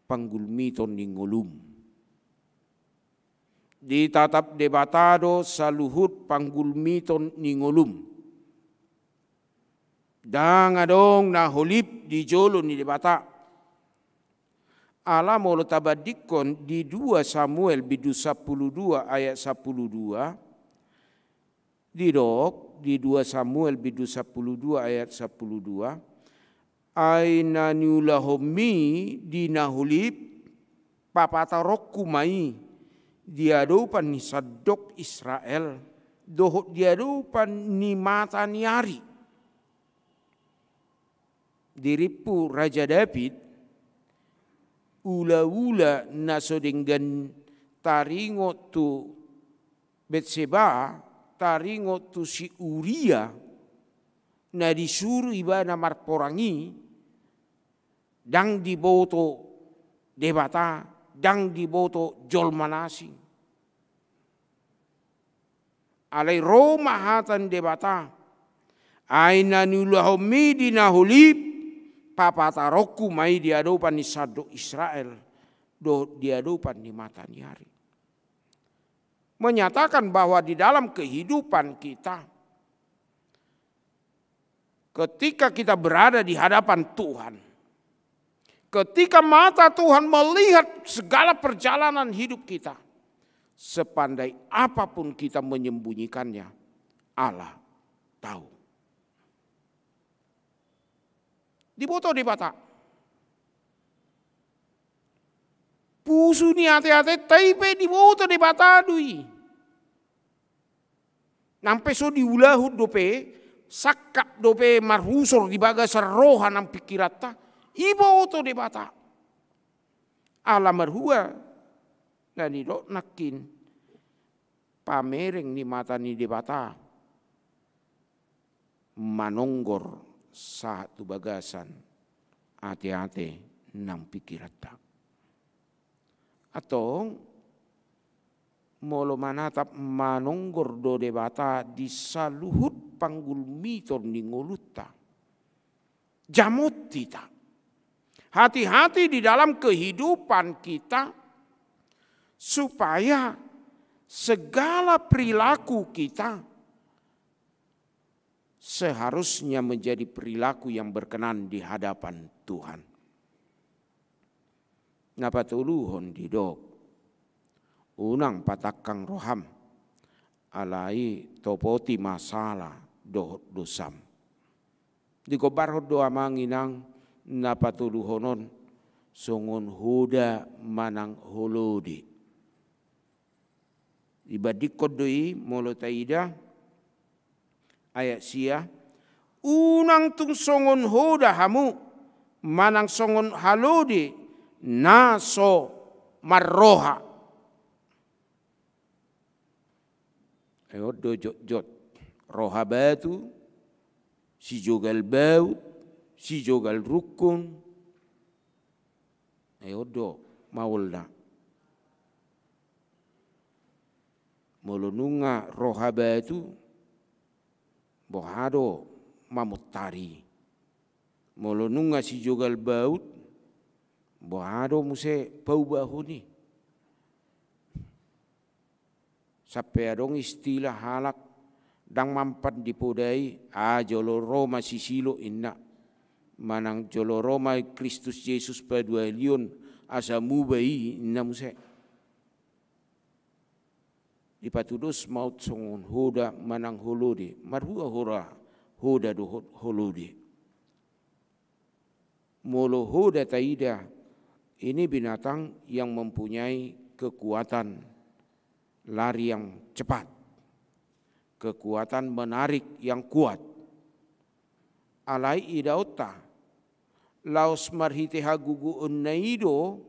panggulmiton ni ngolum. Ditatap Debata do saluhut panggulmiton ni ngolum. Ndang adong na holip di jolo ni Debata. Ala molo tabandingkon di dua Samuel bindu sampulu dua ayat sampulu dua, didok di dua Samuel bindu sampulu dua ayat sampulu dua, ai na niulahonmi di na holip, papataronku ma i di adopan ni sandok Israel, dohot di adopan ni mata ni ari. Dirimpu Raja Daud, ulaula na so denggan taringot tu Betseba, taringot tu si Uria, na disuru ibana marporang i, ndang diboto Debata, ndang diboto jolma na asing. Alai ro ma hata ni Debata, ai na niulahonmi di na holip, papataronku ma i di adopan ni sandok Israel, dohot di adopan ni mata ni ari. Menyatakan bahwa di dalam kehidupan kita, ketika kita berada di hadapan Tuhan, ketika mata Tuhan melihat segala perjalanan hidup kita, sepandai apapun kita menyembunyikannya, Allah tahu. Diboto Debata. Pusu ni ateatenta i pe diboto Debata do i. Nang pe so diulahon dope, sangkap dope marhusor di bagasan roha nang pingkiranta, diboto Debata. Ala marhua na nidok nangkin pamereng ni mata ni Debata manonggor sahat tu bagasan ateate nang pingkiranta. Antong molo manatap manonggor do Debata di saluhut panggulmiton ni ngolunta, jamot hita. Hati-hati di dalam kehidupan kita, supaya Segala perilaku kita seharusnya menjadi perilaku yang berkenan di hadapan Tuhan. Na patoluhon didok, unang patangkang roham, alai topoti ma sala dohot dosam. Digombarhon do amang inang na patoluhon on songon hoda manang holode. Dibandingkon do i molo taida ayat sia, unang tung songon hoda hamu manang songon halode na so marroha. Ai on do jotjot, roha batu, sijogal baut, sijogal rungkun. Ai on do maolna. Molo nunga roha batu, boha do mamontari? Molo nunga sijogal baut, boha do muse paubahon i? Sampe adong istilah halak, ndang mampan di poda i, ah, jolo ro ma si Silo inna, manang jolo ro ma Kristus Jesus paduahalion asa muba i inna muse. Dipatudos ma on songon hoda manang holode, marhua hora hoda dohot holode. Molo hoda taida, ini binatang yang mempunyai kekuatan lari yang cepat, kekuatan menarik yang kuat. Alai idaonta, laos marhite hagogoonna i do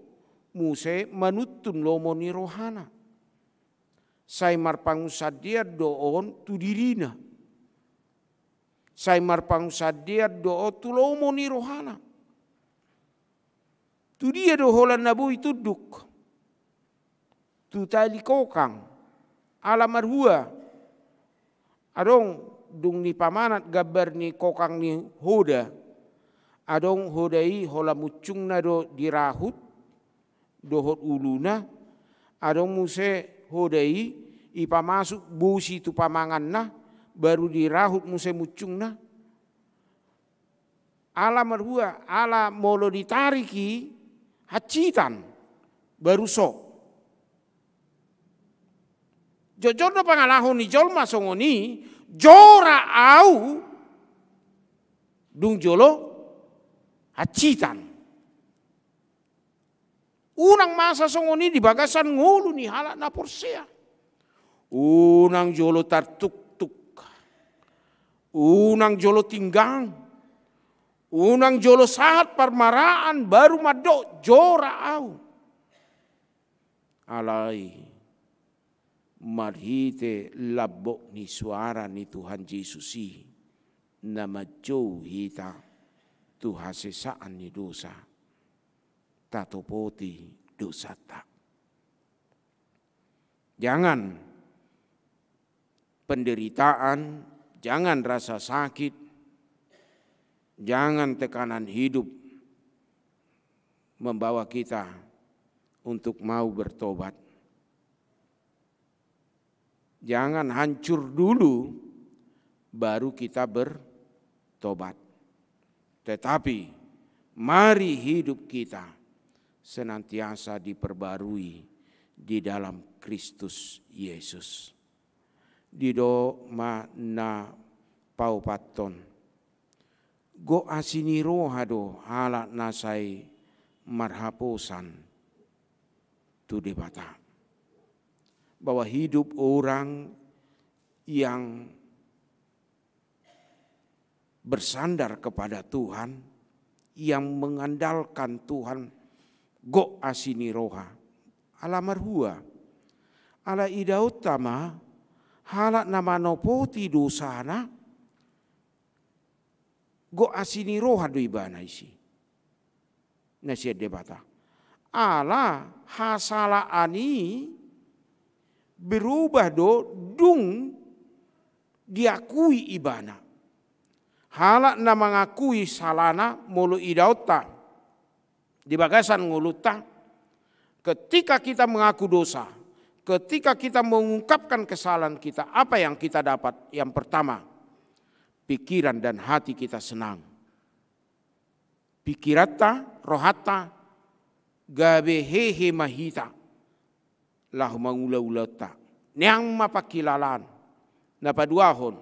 muse manuntun lomo ni rohana. Sai marpangunsandean do on tu dirina. Sai marpangunsandean do on tu lomo ni rohana. Tu dia do holan na boi tunduk? Tu tali kokang. Ala marhua? Adong dung nipamanat gambar ni kokang ni hoda. Adong hoda i holan muncungna do dirahut dohot uluna, adong muse hoda i, ipamasuk bosi tu pamanganna, baru dirahut muse muncungna. Ala marhua? Ala molo ditarik i hansitan, baru so. Jotjot do pangalaho ni jolma songon i, jora au dung jolo hansitan. Unang masa songon i di bagasan ngolu ni halak na porsea. Unang jolo tartuktuk. Unang jolo tinggang. Unang jolo sahat parmaraan baru mandok jora au. Alai marhite lambok ni suara ni Tuhan Jesus i na manjou hita tu hasesaan ni dosa, tatopoti dosanta. Jangan penderitaan, jangan rasa sakit, jangan tekanan hidup membawa kita untuk mau bertobat. Jangan hancur dulu, baru kita bertobat. Tetapi, mari hidup kita senantiasa diperbarui di dalam Kristus Yesus. Didok ma na paopathon. Gok asi ni roha do halak na sai marhaposan tu Debata. Bahwa hidup orang yang bersandar kepada Tuhan, yang mengandalkan Tuhan, gok asi ni roha. Ala marhua? Ala idaonta ma halak na manopoti dosana, gok asi ni roha do ibana isi na sian Debata. Ala hasalaan i berubah do dung diakui ibana. Halak na mangakui salana molo idaonta di bagasan ngolunta, ketika kita mengaku dosa, Ketika kita mengungkapkan kesalahan kita, apa yang kita dapat? Yang pertama, pikiran dan hati kita senang. Pikiranta, rohanta, gabe hehe ma hita laho mangula ulaonta. Neang ma pangkilalaan. Na paduahon,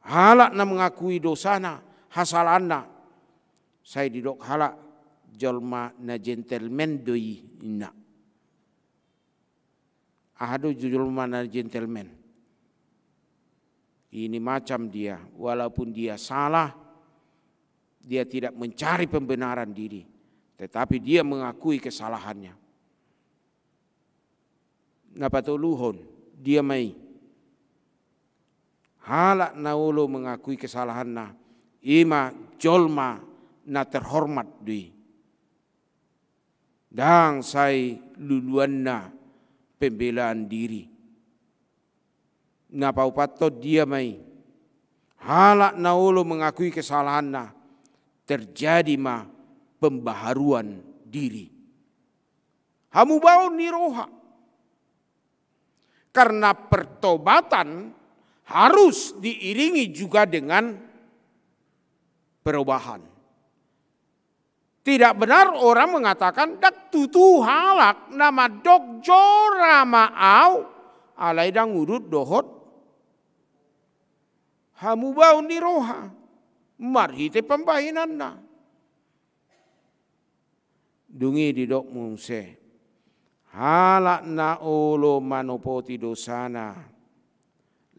halak na mengakui dosana, hasalaanna, sai didok halak jolma na gentleman do i, ninna. Aha do jolma na gentleman? Ini macam dia, walaupun dia salah, dia tidak mencari pembenaran diri, tetapi dia mengakui kesalahannya. Na patoluhon, dia ma i, halak na olo mengakui kesalahanna, i ma jolma na terhormat do i. Ndang sai luluanna pembelaan diri. Na paopathon, dia ma i, halak na olo mengakui kesalahanna, terjadi ma pembaharuan diri. Hamubaon ni roha. Karena pertobatan harus diiringi juga dengan perubahan. Tidak benar orang mengatakan, ndang tutu halak na mandok jora ma au, alai ndang udut dohot hamubaon ni roha marhite pambahenanna. Dung i didok muse, halak na olo manopoti dosana,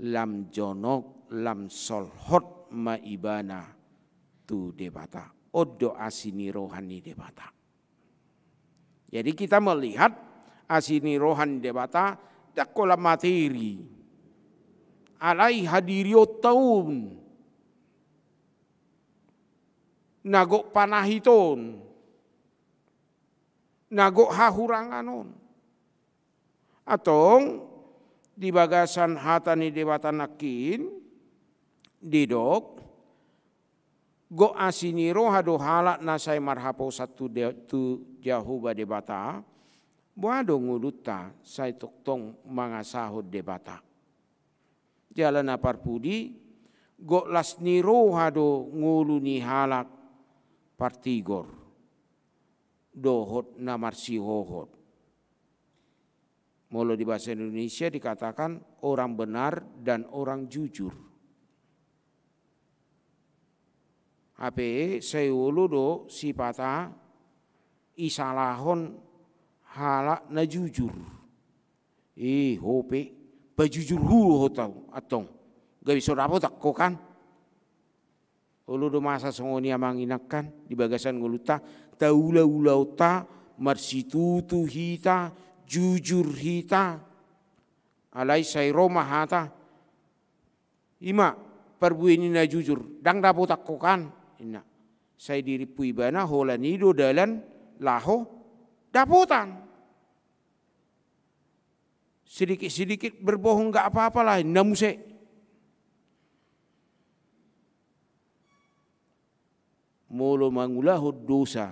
lam jonok, lam solhot ma ibana tu Debata. On do asi ni roha ni Debata. Jadi kita melihat asi ni roha ni Debata, ndang holan materi. Alai hadirionta on. Na gok panahit on. Na gok hahurangan on. Antong di bagasan hata ni Debata nangkin didok, gok asi ni roha do halak na sai marhaposan tu De-, tu Jahowa Debata, boha do ngolunta sai tongtong mangasahon Debata. Jala na parpudi, gok las ni roha do ngolu ni halak partigor dohot na marsihohot. Molo di bahasa Indonesia dikatakan orang benar dan orang jujur. Hape sai olo do sipata isalahon halak na jujur. Eh, ho pe, pajujur ho do ho antong. Gabe so dapotan ho kan. Olo do masa songon i amang inang kan, di bagasan ngolunta, taula ulaonta, marsitutu hita, jujur hita. Alai sai ro ma hata, i ma parbue ni na jujur, ndang dapotan ho kan, ninna. Sai dirimpu ibana, holan i do dalan laho dapotan. Sedikit-sedikit berbohong nggak apa-apa lah, ninna muse. Molo mangulahon dosa,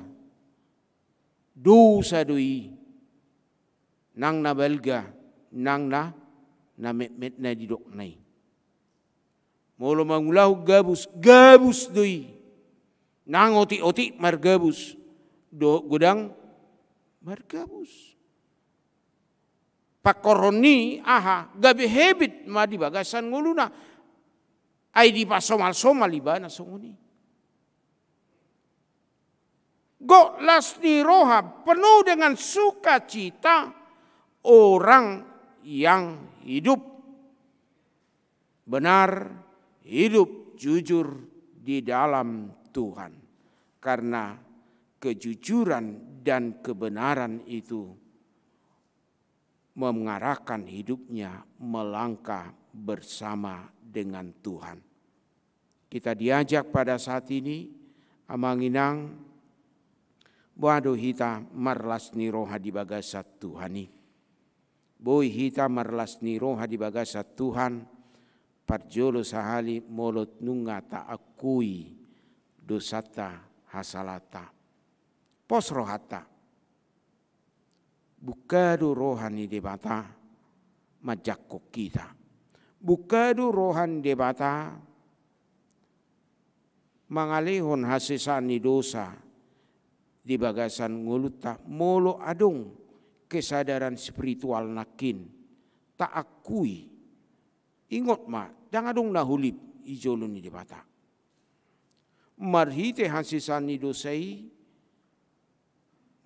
dosa do i. Nang na balga, nang na, na metmet na didokna i. Molo mangulahon gabus, gabus do i. Nang otik-otik margabus, dohot godang margabus. Pangkorhon ni aha, gabe habit ma di bagasan ngoluna. Ai dipasomal-somal ibana songon i. Gok las ni roha, penuh dengan sukacita orang yang hidup benar, hidup jujur di dalam Tuhan. Karena kejujuran dan kebenaran itu mengarahkan hidupnya melangkah bersama dengan Tuhan. Kita diajak pada saat ini, amang inang, boha do hita marlas ni roha di bagasan Tuhan i. Boi hita marlas ni roha di bagasan Tuhan, parjolo sahali molo nunga taakui dosanta, hasalaanta. Pos rohanta. Buka do roha ni Debata, manjangkon hita. Buka do roha ni Debata mangalehon hasesaan ni dosa di bagasan ngolunta, molo adong kesadaran spiritual nangkin taakui. Ingot ma, ndang adong na hulip i jolo ni Debata. Marhite hasesaan ni dosa i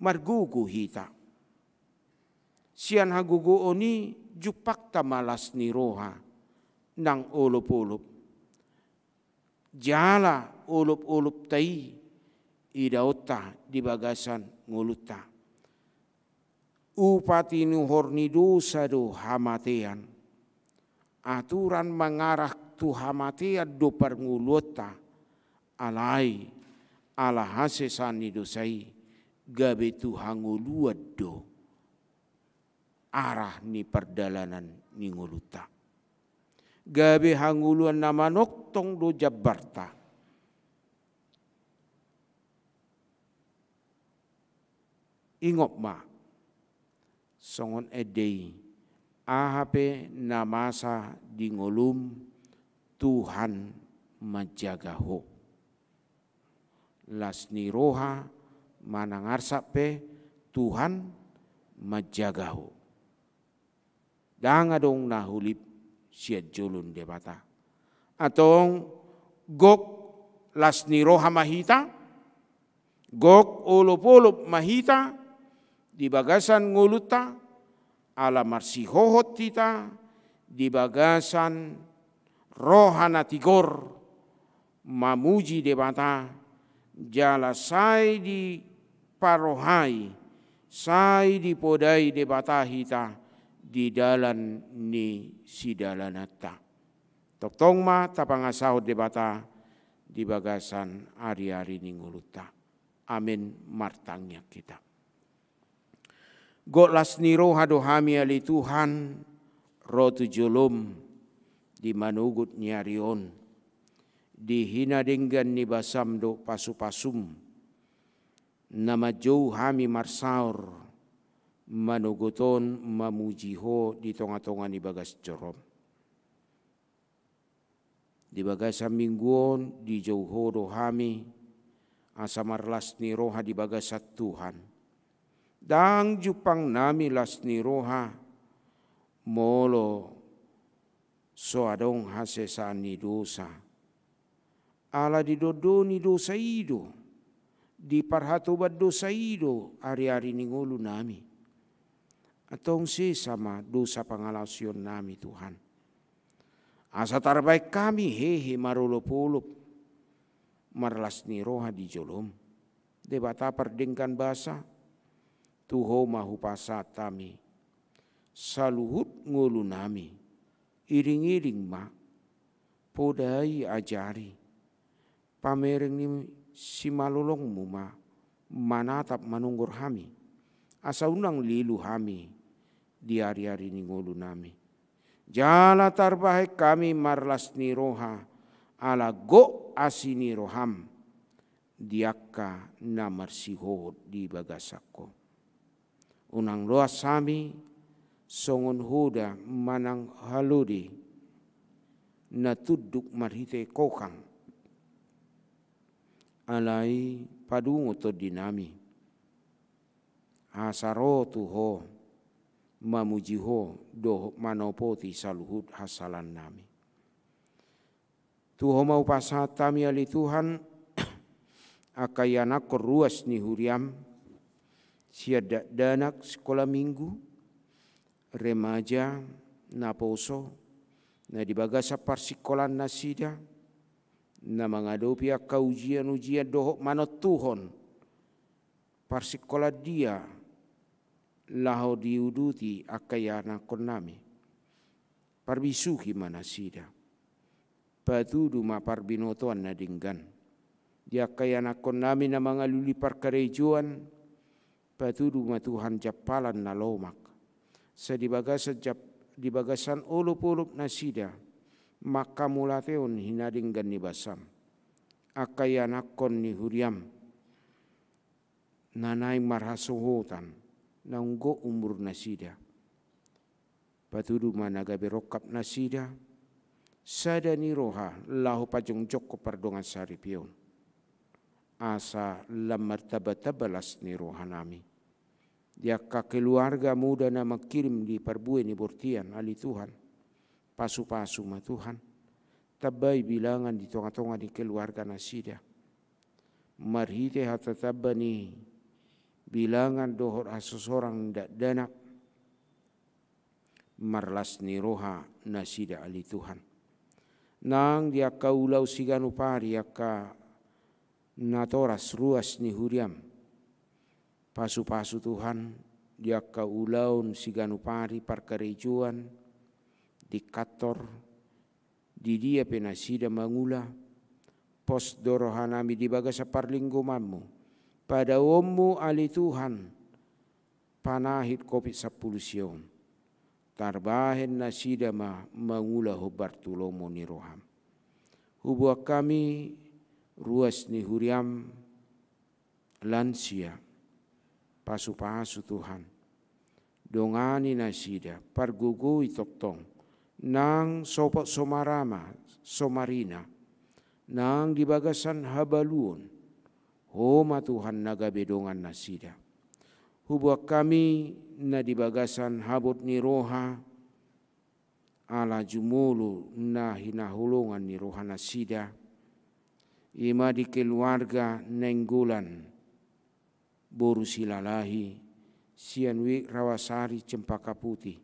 margogo hita. Sian hagogoon i jumpangta ma las ni roha nang olopolop. Jala olopolopta i idaonta di bagasan ngolunta. Upa tinuhor ni dosa do hamatean. Aturan mangarah tu hamatean do parngoluanta. Alai ala hasesaan ni dosa i gabe tu hangoluan do arah ni pardalanan ni ngolunta. Gabe hangoluan na manongtong do jambarta. Ingot ma, songon ende i, aha pe na masa di ngolum, Tuhan manjaga ho. Las ni roha manang arsak pe, Tuhan manjaga ho. Ndang adong na hulip sian jolo ni Debata. Antong gok las ni roha ma hita, gok olopolop ma hita di bagasan ngolunta, ala marsihohot hita di bagasan roha na tigor, mamuji Debata, jala sai diparohai, sai dipodai Debata hita di dalan ni sidalananta. Tongtong ma tapangasahon Debata di bagasan ari-ari ni ngolunta. Amen. Martangiang hita. Gok las ni roha do hami ale Tuhan, ro tu jolom di manogot ni ari on, di hinadenggan ni basam do pasupasum, na manjou hami marsaor manogot on mamuji ho di tonga-tonga ni bagas jorom. Di bagasan minggu on dijou ho do hami, asa marlas ni roha di bagasan Tuhan. Ndang jumpang nami las ni roha, molo so adong hasesaan ni dosa. Ala didondoni dosa i do, diparhatoban dosa i do ari-ari ni ngolu nami. Antong sesa ma dosa pangalaosion nami Tuhan. Asa tarbahen hami hehe marolop-olop, marlas ni roha di jolom. Debata pardenggan basa, tu ho ma hupasahat hami saluhut ngolu nami. Iring-iring ma, podai, ajari, pamereng ni simalolongmu ma manatap manonggor hami, asa unang lilu hami di ari-ari ni ngolu nami. Jala tarbahen hami marlas ni roha ala gok asi ni roham di angka na marsihohot di bagasan ho. Unang loas hami songon hoda manang halode na tunduk marhite kokang. Alai padungo tondi nami, asa ro tu ho, mamuji ho dohot manopoti saluhut hasalaannami. Tu ho ma hupasahat hami ale Tuhan, angka ianakhon ruas ni huriam, sian dakdanak sikola minggu, remaja, naposo, na di bagasan parsikolaan nasida, na mangadopi angka ujian-ujian dohot manontuhon parsikolaan dia laho diuduti angka ianakhon nami. Parbisuhi ma nasida. Patudu ma parbinotoan na denggan di angka ianakhon nami na mangalului parkarejoan. Patudu ma Tuhan jampalan na lomak, sai di bagasan jap-, di bagasan olop-olop nasida mangkamulateon hinadenggan ni basam angka ianakhon ni huriam na naeng marhasohotan, naung gok umur nasida. Patudu ma na gabe rongkap nasida, sada ni roha laho pajongjongkon pardongansaripeon, asa lam martambatamba las ni rohanami. Di angka keluarga muda na mangkirim di parbue ni bortian, ale Tuhan, pasupasu ma Tuhan, tambai bilangan di tongatonga ni keluarga nasida. Marhite hata tamba ni bilangan dohot hasosorang ni dakdanak, marlas ni roha nasida, ale Tuhan. Nang di angka ulaon siganup ari angka natoras ruas ni huriam, pasupasu Tuhan, di angka ulaon siganup ari, parkarejoan, di kantor, di dia pe nasida mangula, pos do rohanami di bagasan parlinggomanmu, padaoonmu, ale Tuhan, panahit Covid sampulu sia on. Tarbahen nasida ma mangula hombar tu lomo ni roham. Huboan hami ruas ni huriam, lansia, pasupasu Tuhan. Dongani nasida, pargogoi tongtong, nang sopo somarama, somarina, nang di bagasan habaluon, Ho ma Tuhan na gabe dongan nasida. Huboan hami na di bagasan habot ni roha, ala jumolo na hinaholongan ni roha nasida, i ma di keluarga Nainggolan boru Silalahi, sian Wik Rawasari Cempaka Putih.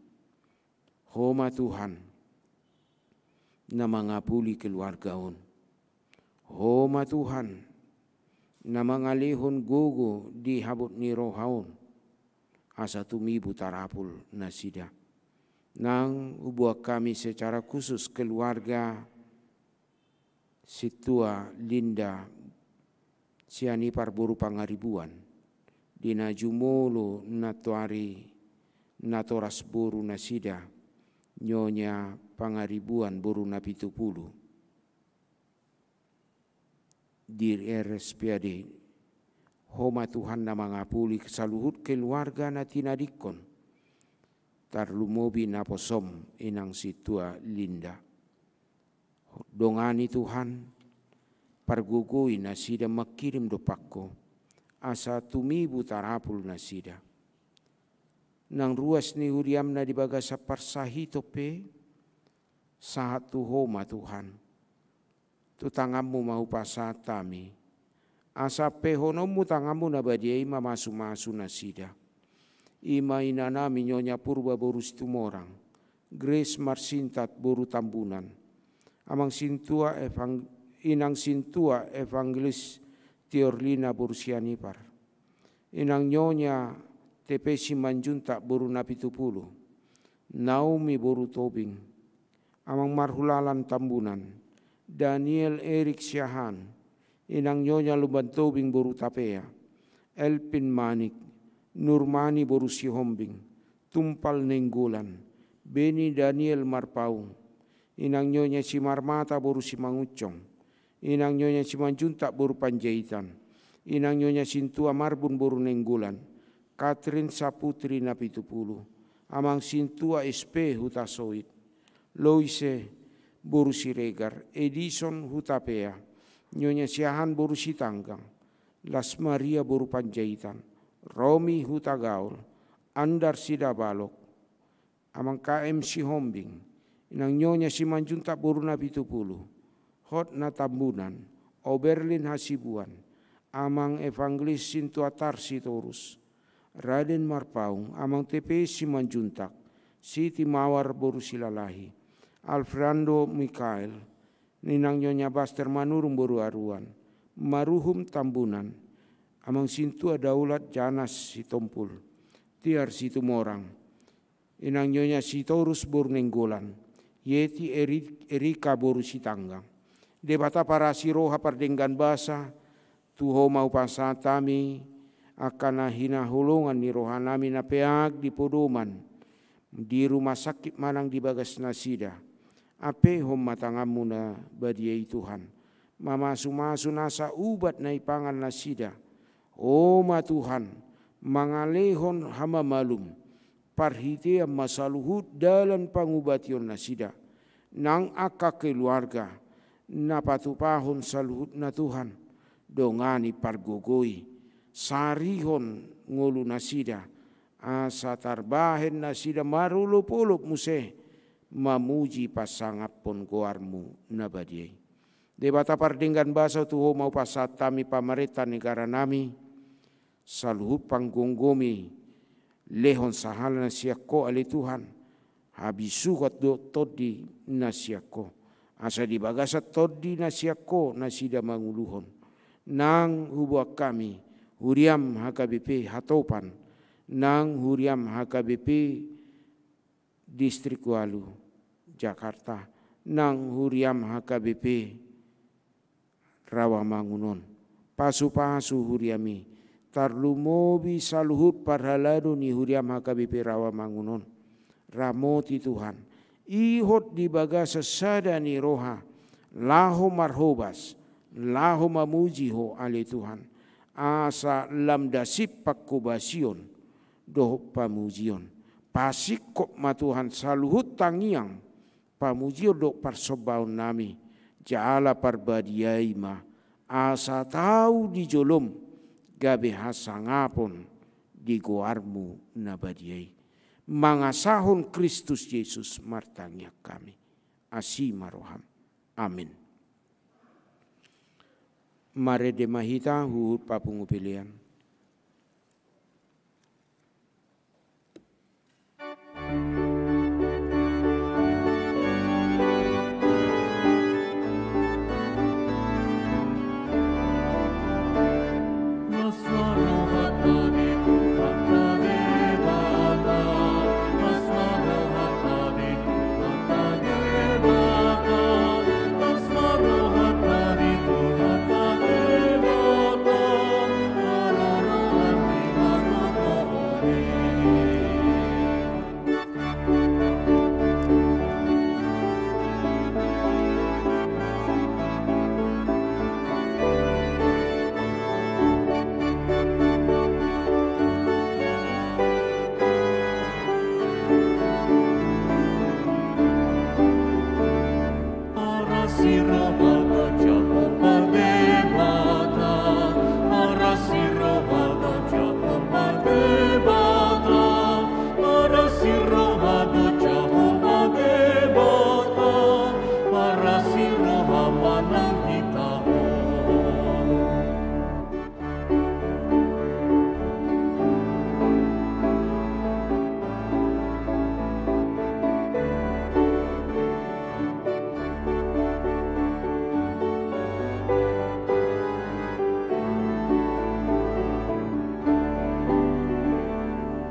Ho ma Tuhan na mangapuli keluarga on. Ho ma Tuhan na mangalehon gogo di habot ni roha on, asa tumibu tarapul nasida. Nang huboan hami secara khusus keluarga Sintua Linda Sianipar boru Pangaribuan, di na jumolo nantoari natoras boru nasida, Nyonya Pangaribuan boru Napitupulu, di R S P A D. Ho ma Tuhan na mangapuli saluhut keluarga na tinadingkon, tarlumobi naposom inang Sintua Linda. Dongani Tuhan, pargogoi nasida mangkirim dompak Ho, asa tumibu tarapul nasida. Nang ruas ni huriam na di bagasan parsahiton pe, sahat tu Ho ma Tuhan. Tu tanganmu ma hupasahat hami, asa ampehononmu tanganmu na badia i mamasumasu nasida. I ma inanami Nyonya Purba boru Situmorang, Grace Marsintat boru Tambunan, Amang Sintua Evang-, Inang Sintua Evangelis Tiorlina boru Sianipar, Inang Nyonya T P Simanjuntak boru Napitupulu, Naomi boru Tobing, Amang Marhulalan Tambunan, Daniel Erik Siahaan, Inang Nyonya Lumban Tobing boru Tapea, Elpin Manik, Nurmani boru Sihombing, Tumpal Nainggolan, Beni Daniel Marpaung, Inang Nyonya Simarmata boru Simangunsong, Inang Nyonya Simanjuntak boru Panjaitan, Inang Nyonya Sintua Marbun boru Nainggolan, Katrin Saputri Napitupulu, Amang Sintua S P Hutasoit, Loise boru Siregar, Edison Hutapea, Nyonya Siahaan boru Sitanggang, Las Maria boru Panjaitan, Romi Hutagaol, Andar Sidabalok, Amang K M Sihombing, Inang Nyonya Simanjuntak boru Napitupulu, Hotna Tambunan, Oberlin Hasibuan, Amang Evangelis Sintua Tar Sitorus, Raden Marpaung, Amang T P Simanjuntak, Siti Mawar boru Silalahi, Alfrando Mikael, Inang Nyonya Baster Manurung boru Aruan, Maruhum Tambunan, Amang Sintua Daulat Janas Sitompul, Tiar Situmorang, Inang Nyonya Sitorus boru Nainggolan, Yeti Eri-, Erika boru Sitanggang. Debata parasi roha pardenggan basa, tu Ho ma hupasahat hami angka na hinaholongan ni rohanami na peak di podoman, di rumah sakit manang di bagas nasida. Ampehon ma tanganmu na badia i Tuhan, mamasumasu nasa ubat na ipangan nasida. Ho ma Tuhan, mangalehon hamamalum, parhitean ma saluhut dalan pangubationnasida, nang angka keluarga na patupahon saluhutna Tuhan, dongani, pargogoi, sarihon ngolunasida, asa tarbahen nasida marolopolop muse mamuji pasangaphon goarmu na badia i. Debata pardenggan basa, tu Ho ma hupasahat hami pamarenta negara nami, saluhut panggomgomi, lehon sahala na sian Ho ale Tuhan, habisuhon dohot tondi na sian Ho. Asa di bagasan tondi na sian Ho nasida manguluhon. Nang huboan hami huriam H K B P Hatopan, nang huriam H K B P Distrik Walu Jakarta, nang huriam H K B P Rawamangun on. Pasupasu huriami, tarlumobi saluhut parhalado ni huriam H K B P Rawamangun on. Ramoti Tuhan, ihot di bagasan sada ni roha, laho marhobas, laho mamuji Ho ale Tuhan, asa lam dasip panghobasion dohot pamujion. Pasingkop ma Tuhan saluhut tangiang, pamujion dohot parsombaon nami, jala parbadiai ma, asa tau di jolom gabe hasangapon di goarmu na badia i. Mangasahon Kristus Jesus martangiang hami. Asi ma roham. Amin. Marende ma hita huhut papungu pelean.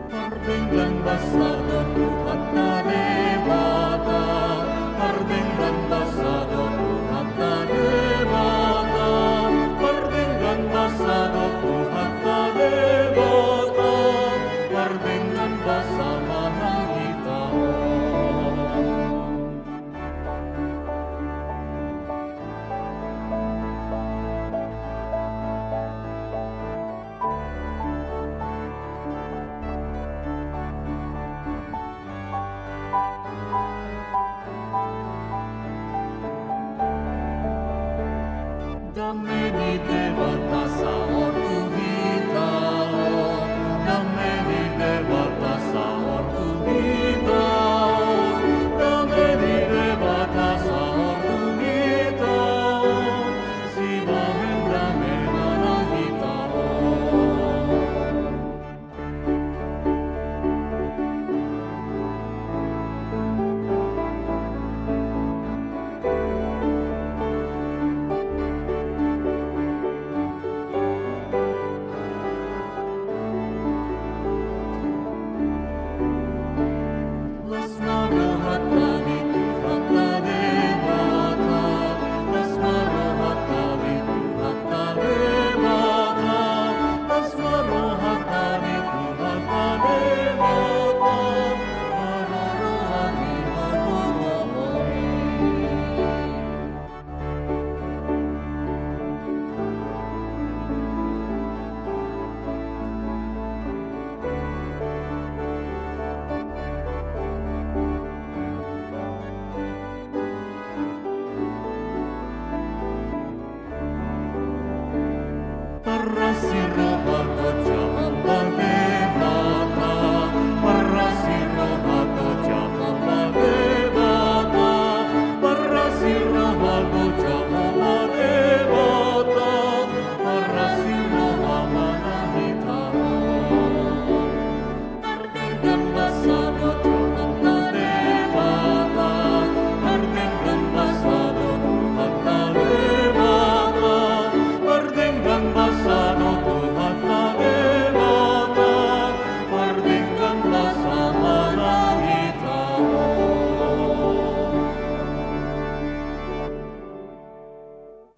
Pardenggan basa do Tuhanta Debata, pardenggan basa do Tuhanta Debata, pardenggan basa do Tuhanta Debata, pardenggan basa ma nang hita on.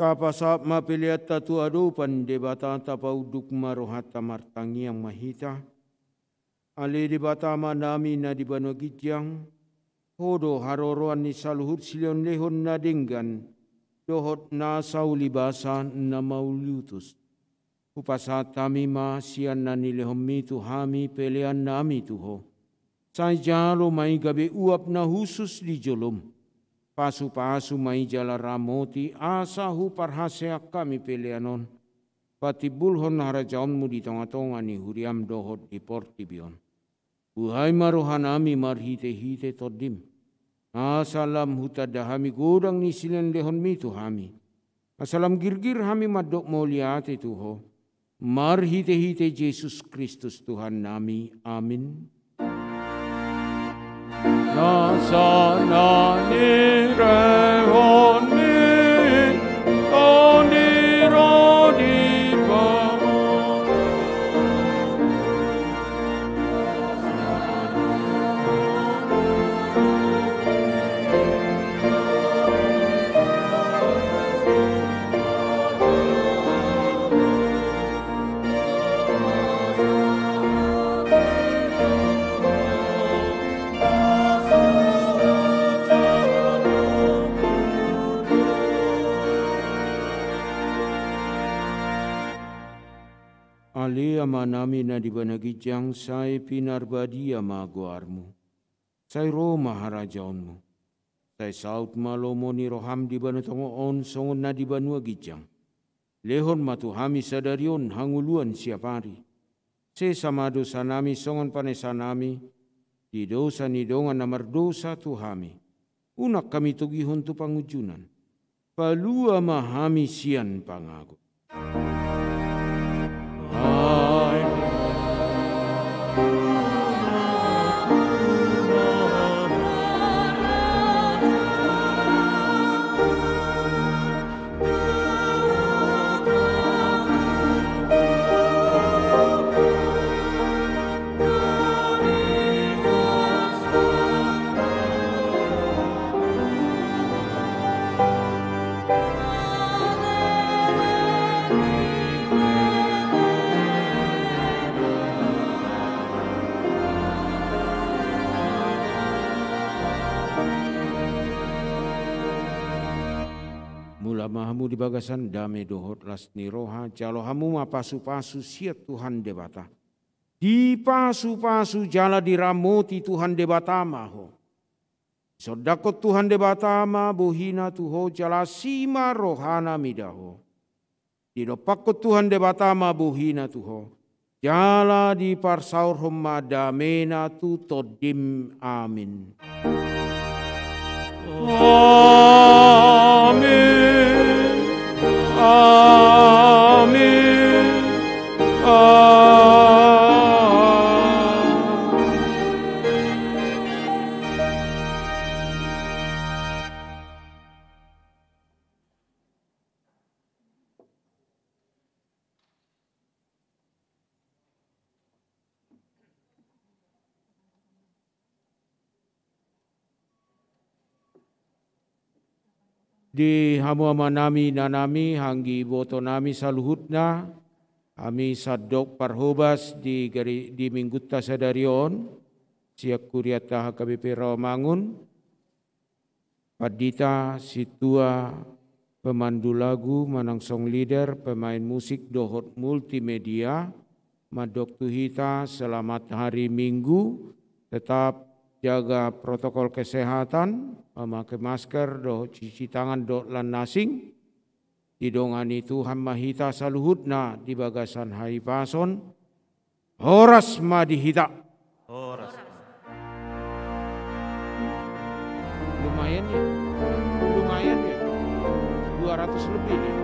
Tapasahat ma peleanta tu adopan Debata, tapaunduk ma rohanta, martangiang ma hita. Ale Debata Amanami na di banua ginjang, Ho do haroroan ni saluhut silehonlehon na denggan dohot nasa ulibasa na mauliutus. Hupasahat hami ma sian na nilehonMi tu hami peleannami tu Ho. Sai jalo ma i gabe uap na hushus di jolom. Pasupasu ma i jala ramoti, asa huparhaseang hami pelean on patimbulhon harajaonMu di tongatonga ni huriaM dohot di portibi on. Buhai ma rohanami marhitehite TondiM, asa lam hutanda hami godang ni silehonlehonMi tu hami, asa lam girgir hami mandok mauliate tu Ho, marhitehite Jesus Kristus Tuhannami. Amin. Nasa na nilehonMi Tondi ro di bagasan Ale Amanami na di banua ginjang, sai pinarbadia ma goarMu. Sai ro ma harajaonMu. Sai saut ma lomo ni rohaM di banua tonga on songon na di banua ginjang. Lehon ma tu hami sadari on hangoluan siapari. Sesa ma dosanami songon panesanami di dosa ni dongan na mardosa tu hami. Unang hami togihon tu pangunjunan. Palua ma hami sian pangago. Mulak ma hamu di bagasan dame dohot las ni roha, jalo hamu ma pasupasu sian Tuhan Debata. Dipasupasu jala diramoti Tuhan Debata ma ho. Disondangkon Tuhan Debata ma bohiNa tu ho, jala asi ma rohaNa mida ho. Didompakkon Tuhan Debata ma bohiNa tu ho, jala diparsaorhon ma dameNa tu tondim. Amin. Amin. Amin. Amin. Di hamu amanami, inanami, anggi ibotonami saluhutna, hami sandok parhobas di gari-, di minggunta sadari on, sian Kurianta H K B P Rawamangun, pandita, sintua, pemandu lagu, manang song leader, pemain musik dohot multimedia, mandok tu hita selamat hari Minggu, tetap jaga protokol kesehatan, memakai masker dohot cuci tangan dohot lan na asing. Didongani Tuhan ma hita saluhutna di bagasan hahipason. Horas ma di hita. Horas. Lumayan ya. Lumayan ya. Dua ratus lebih nih.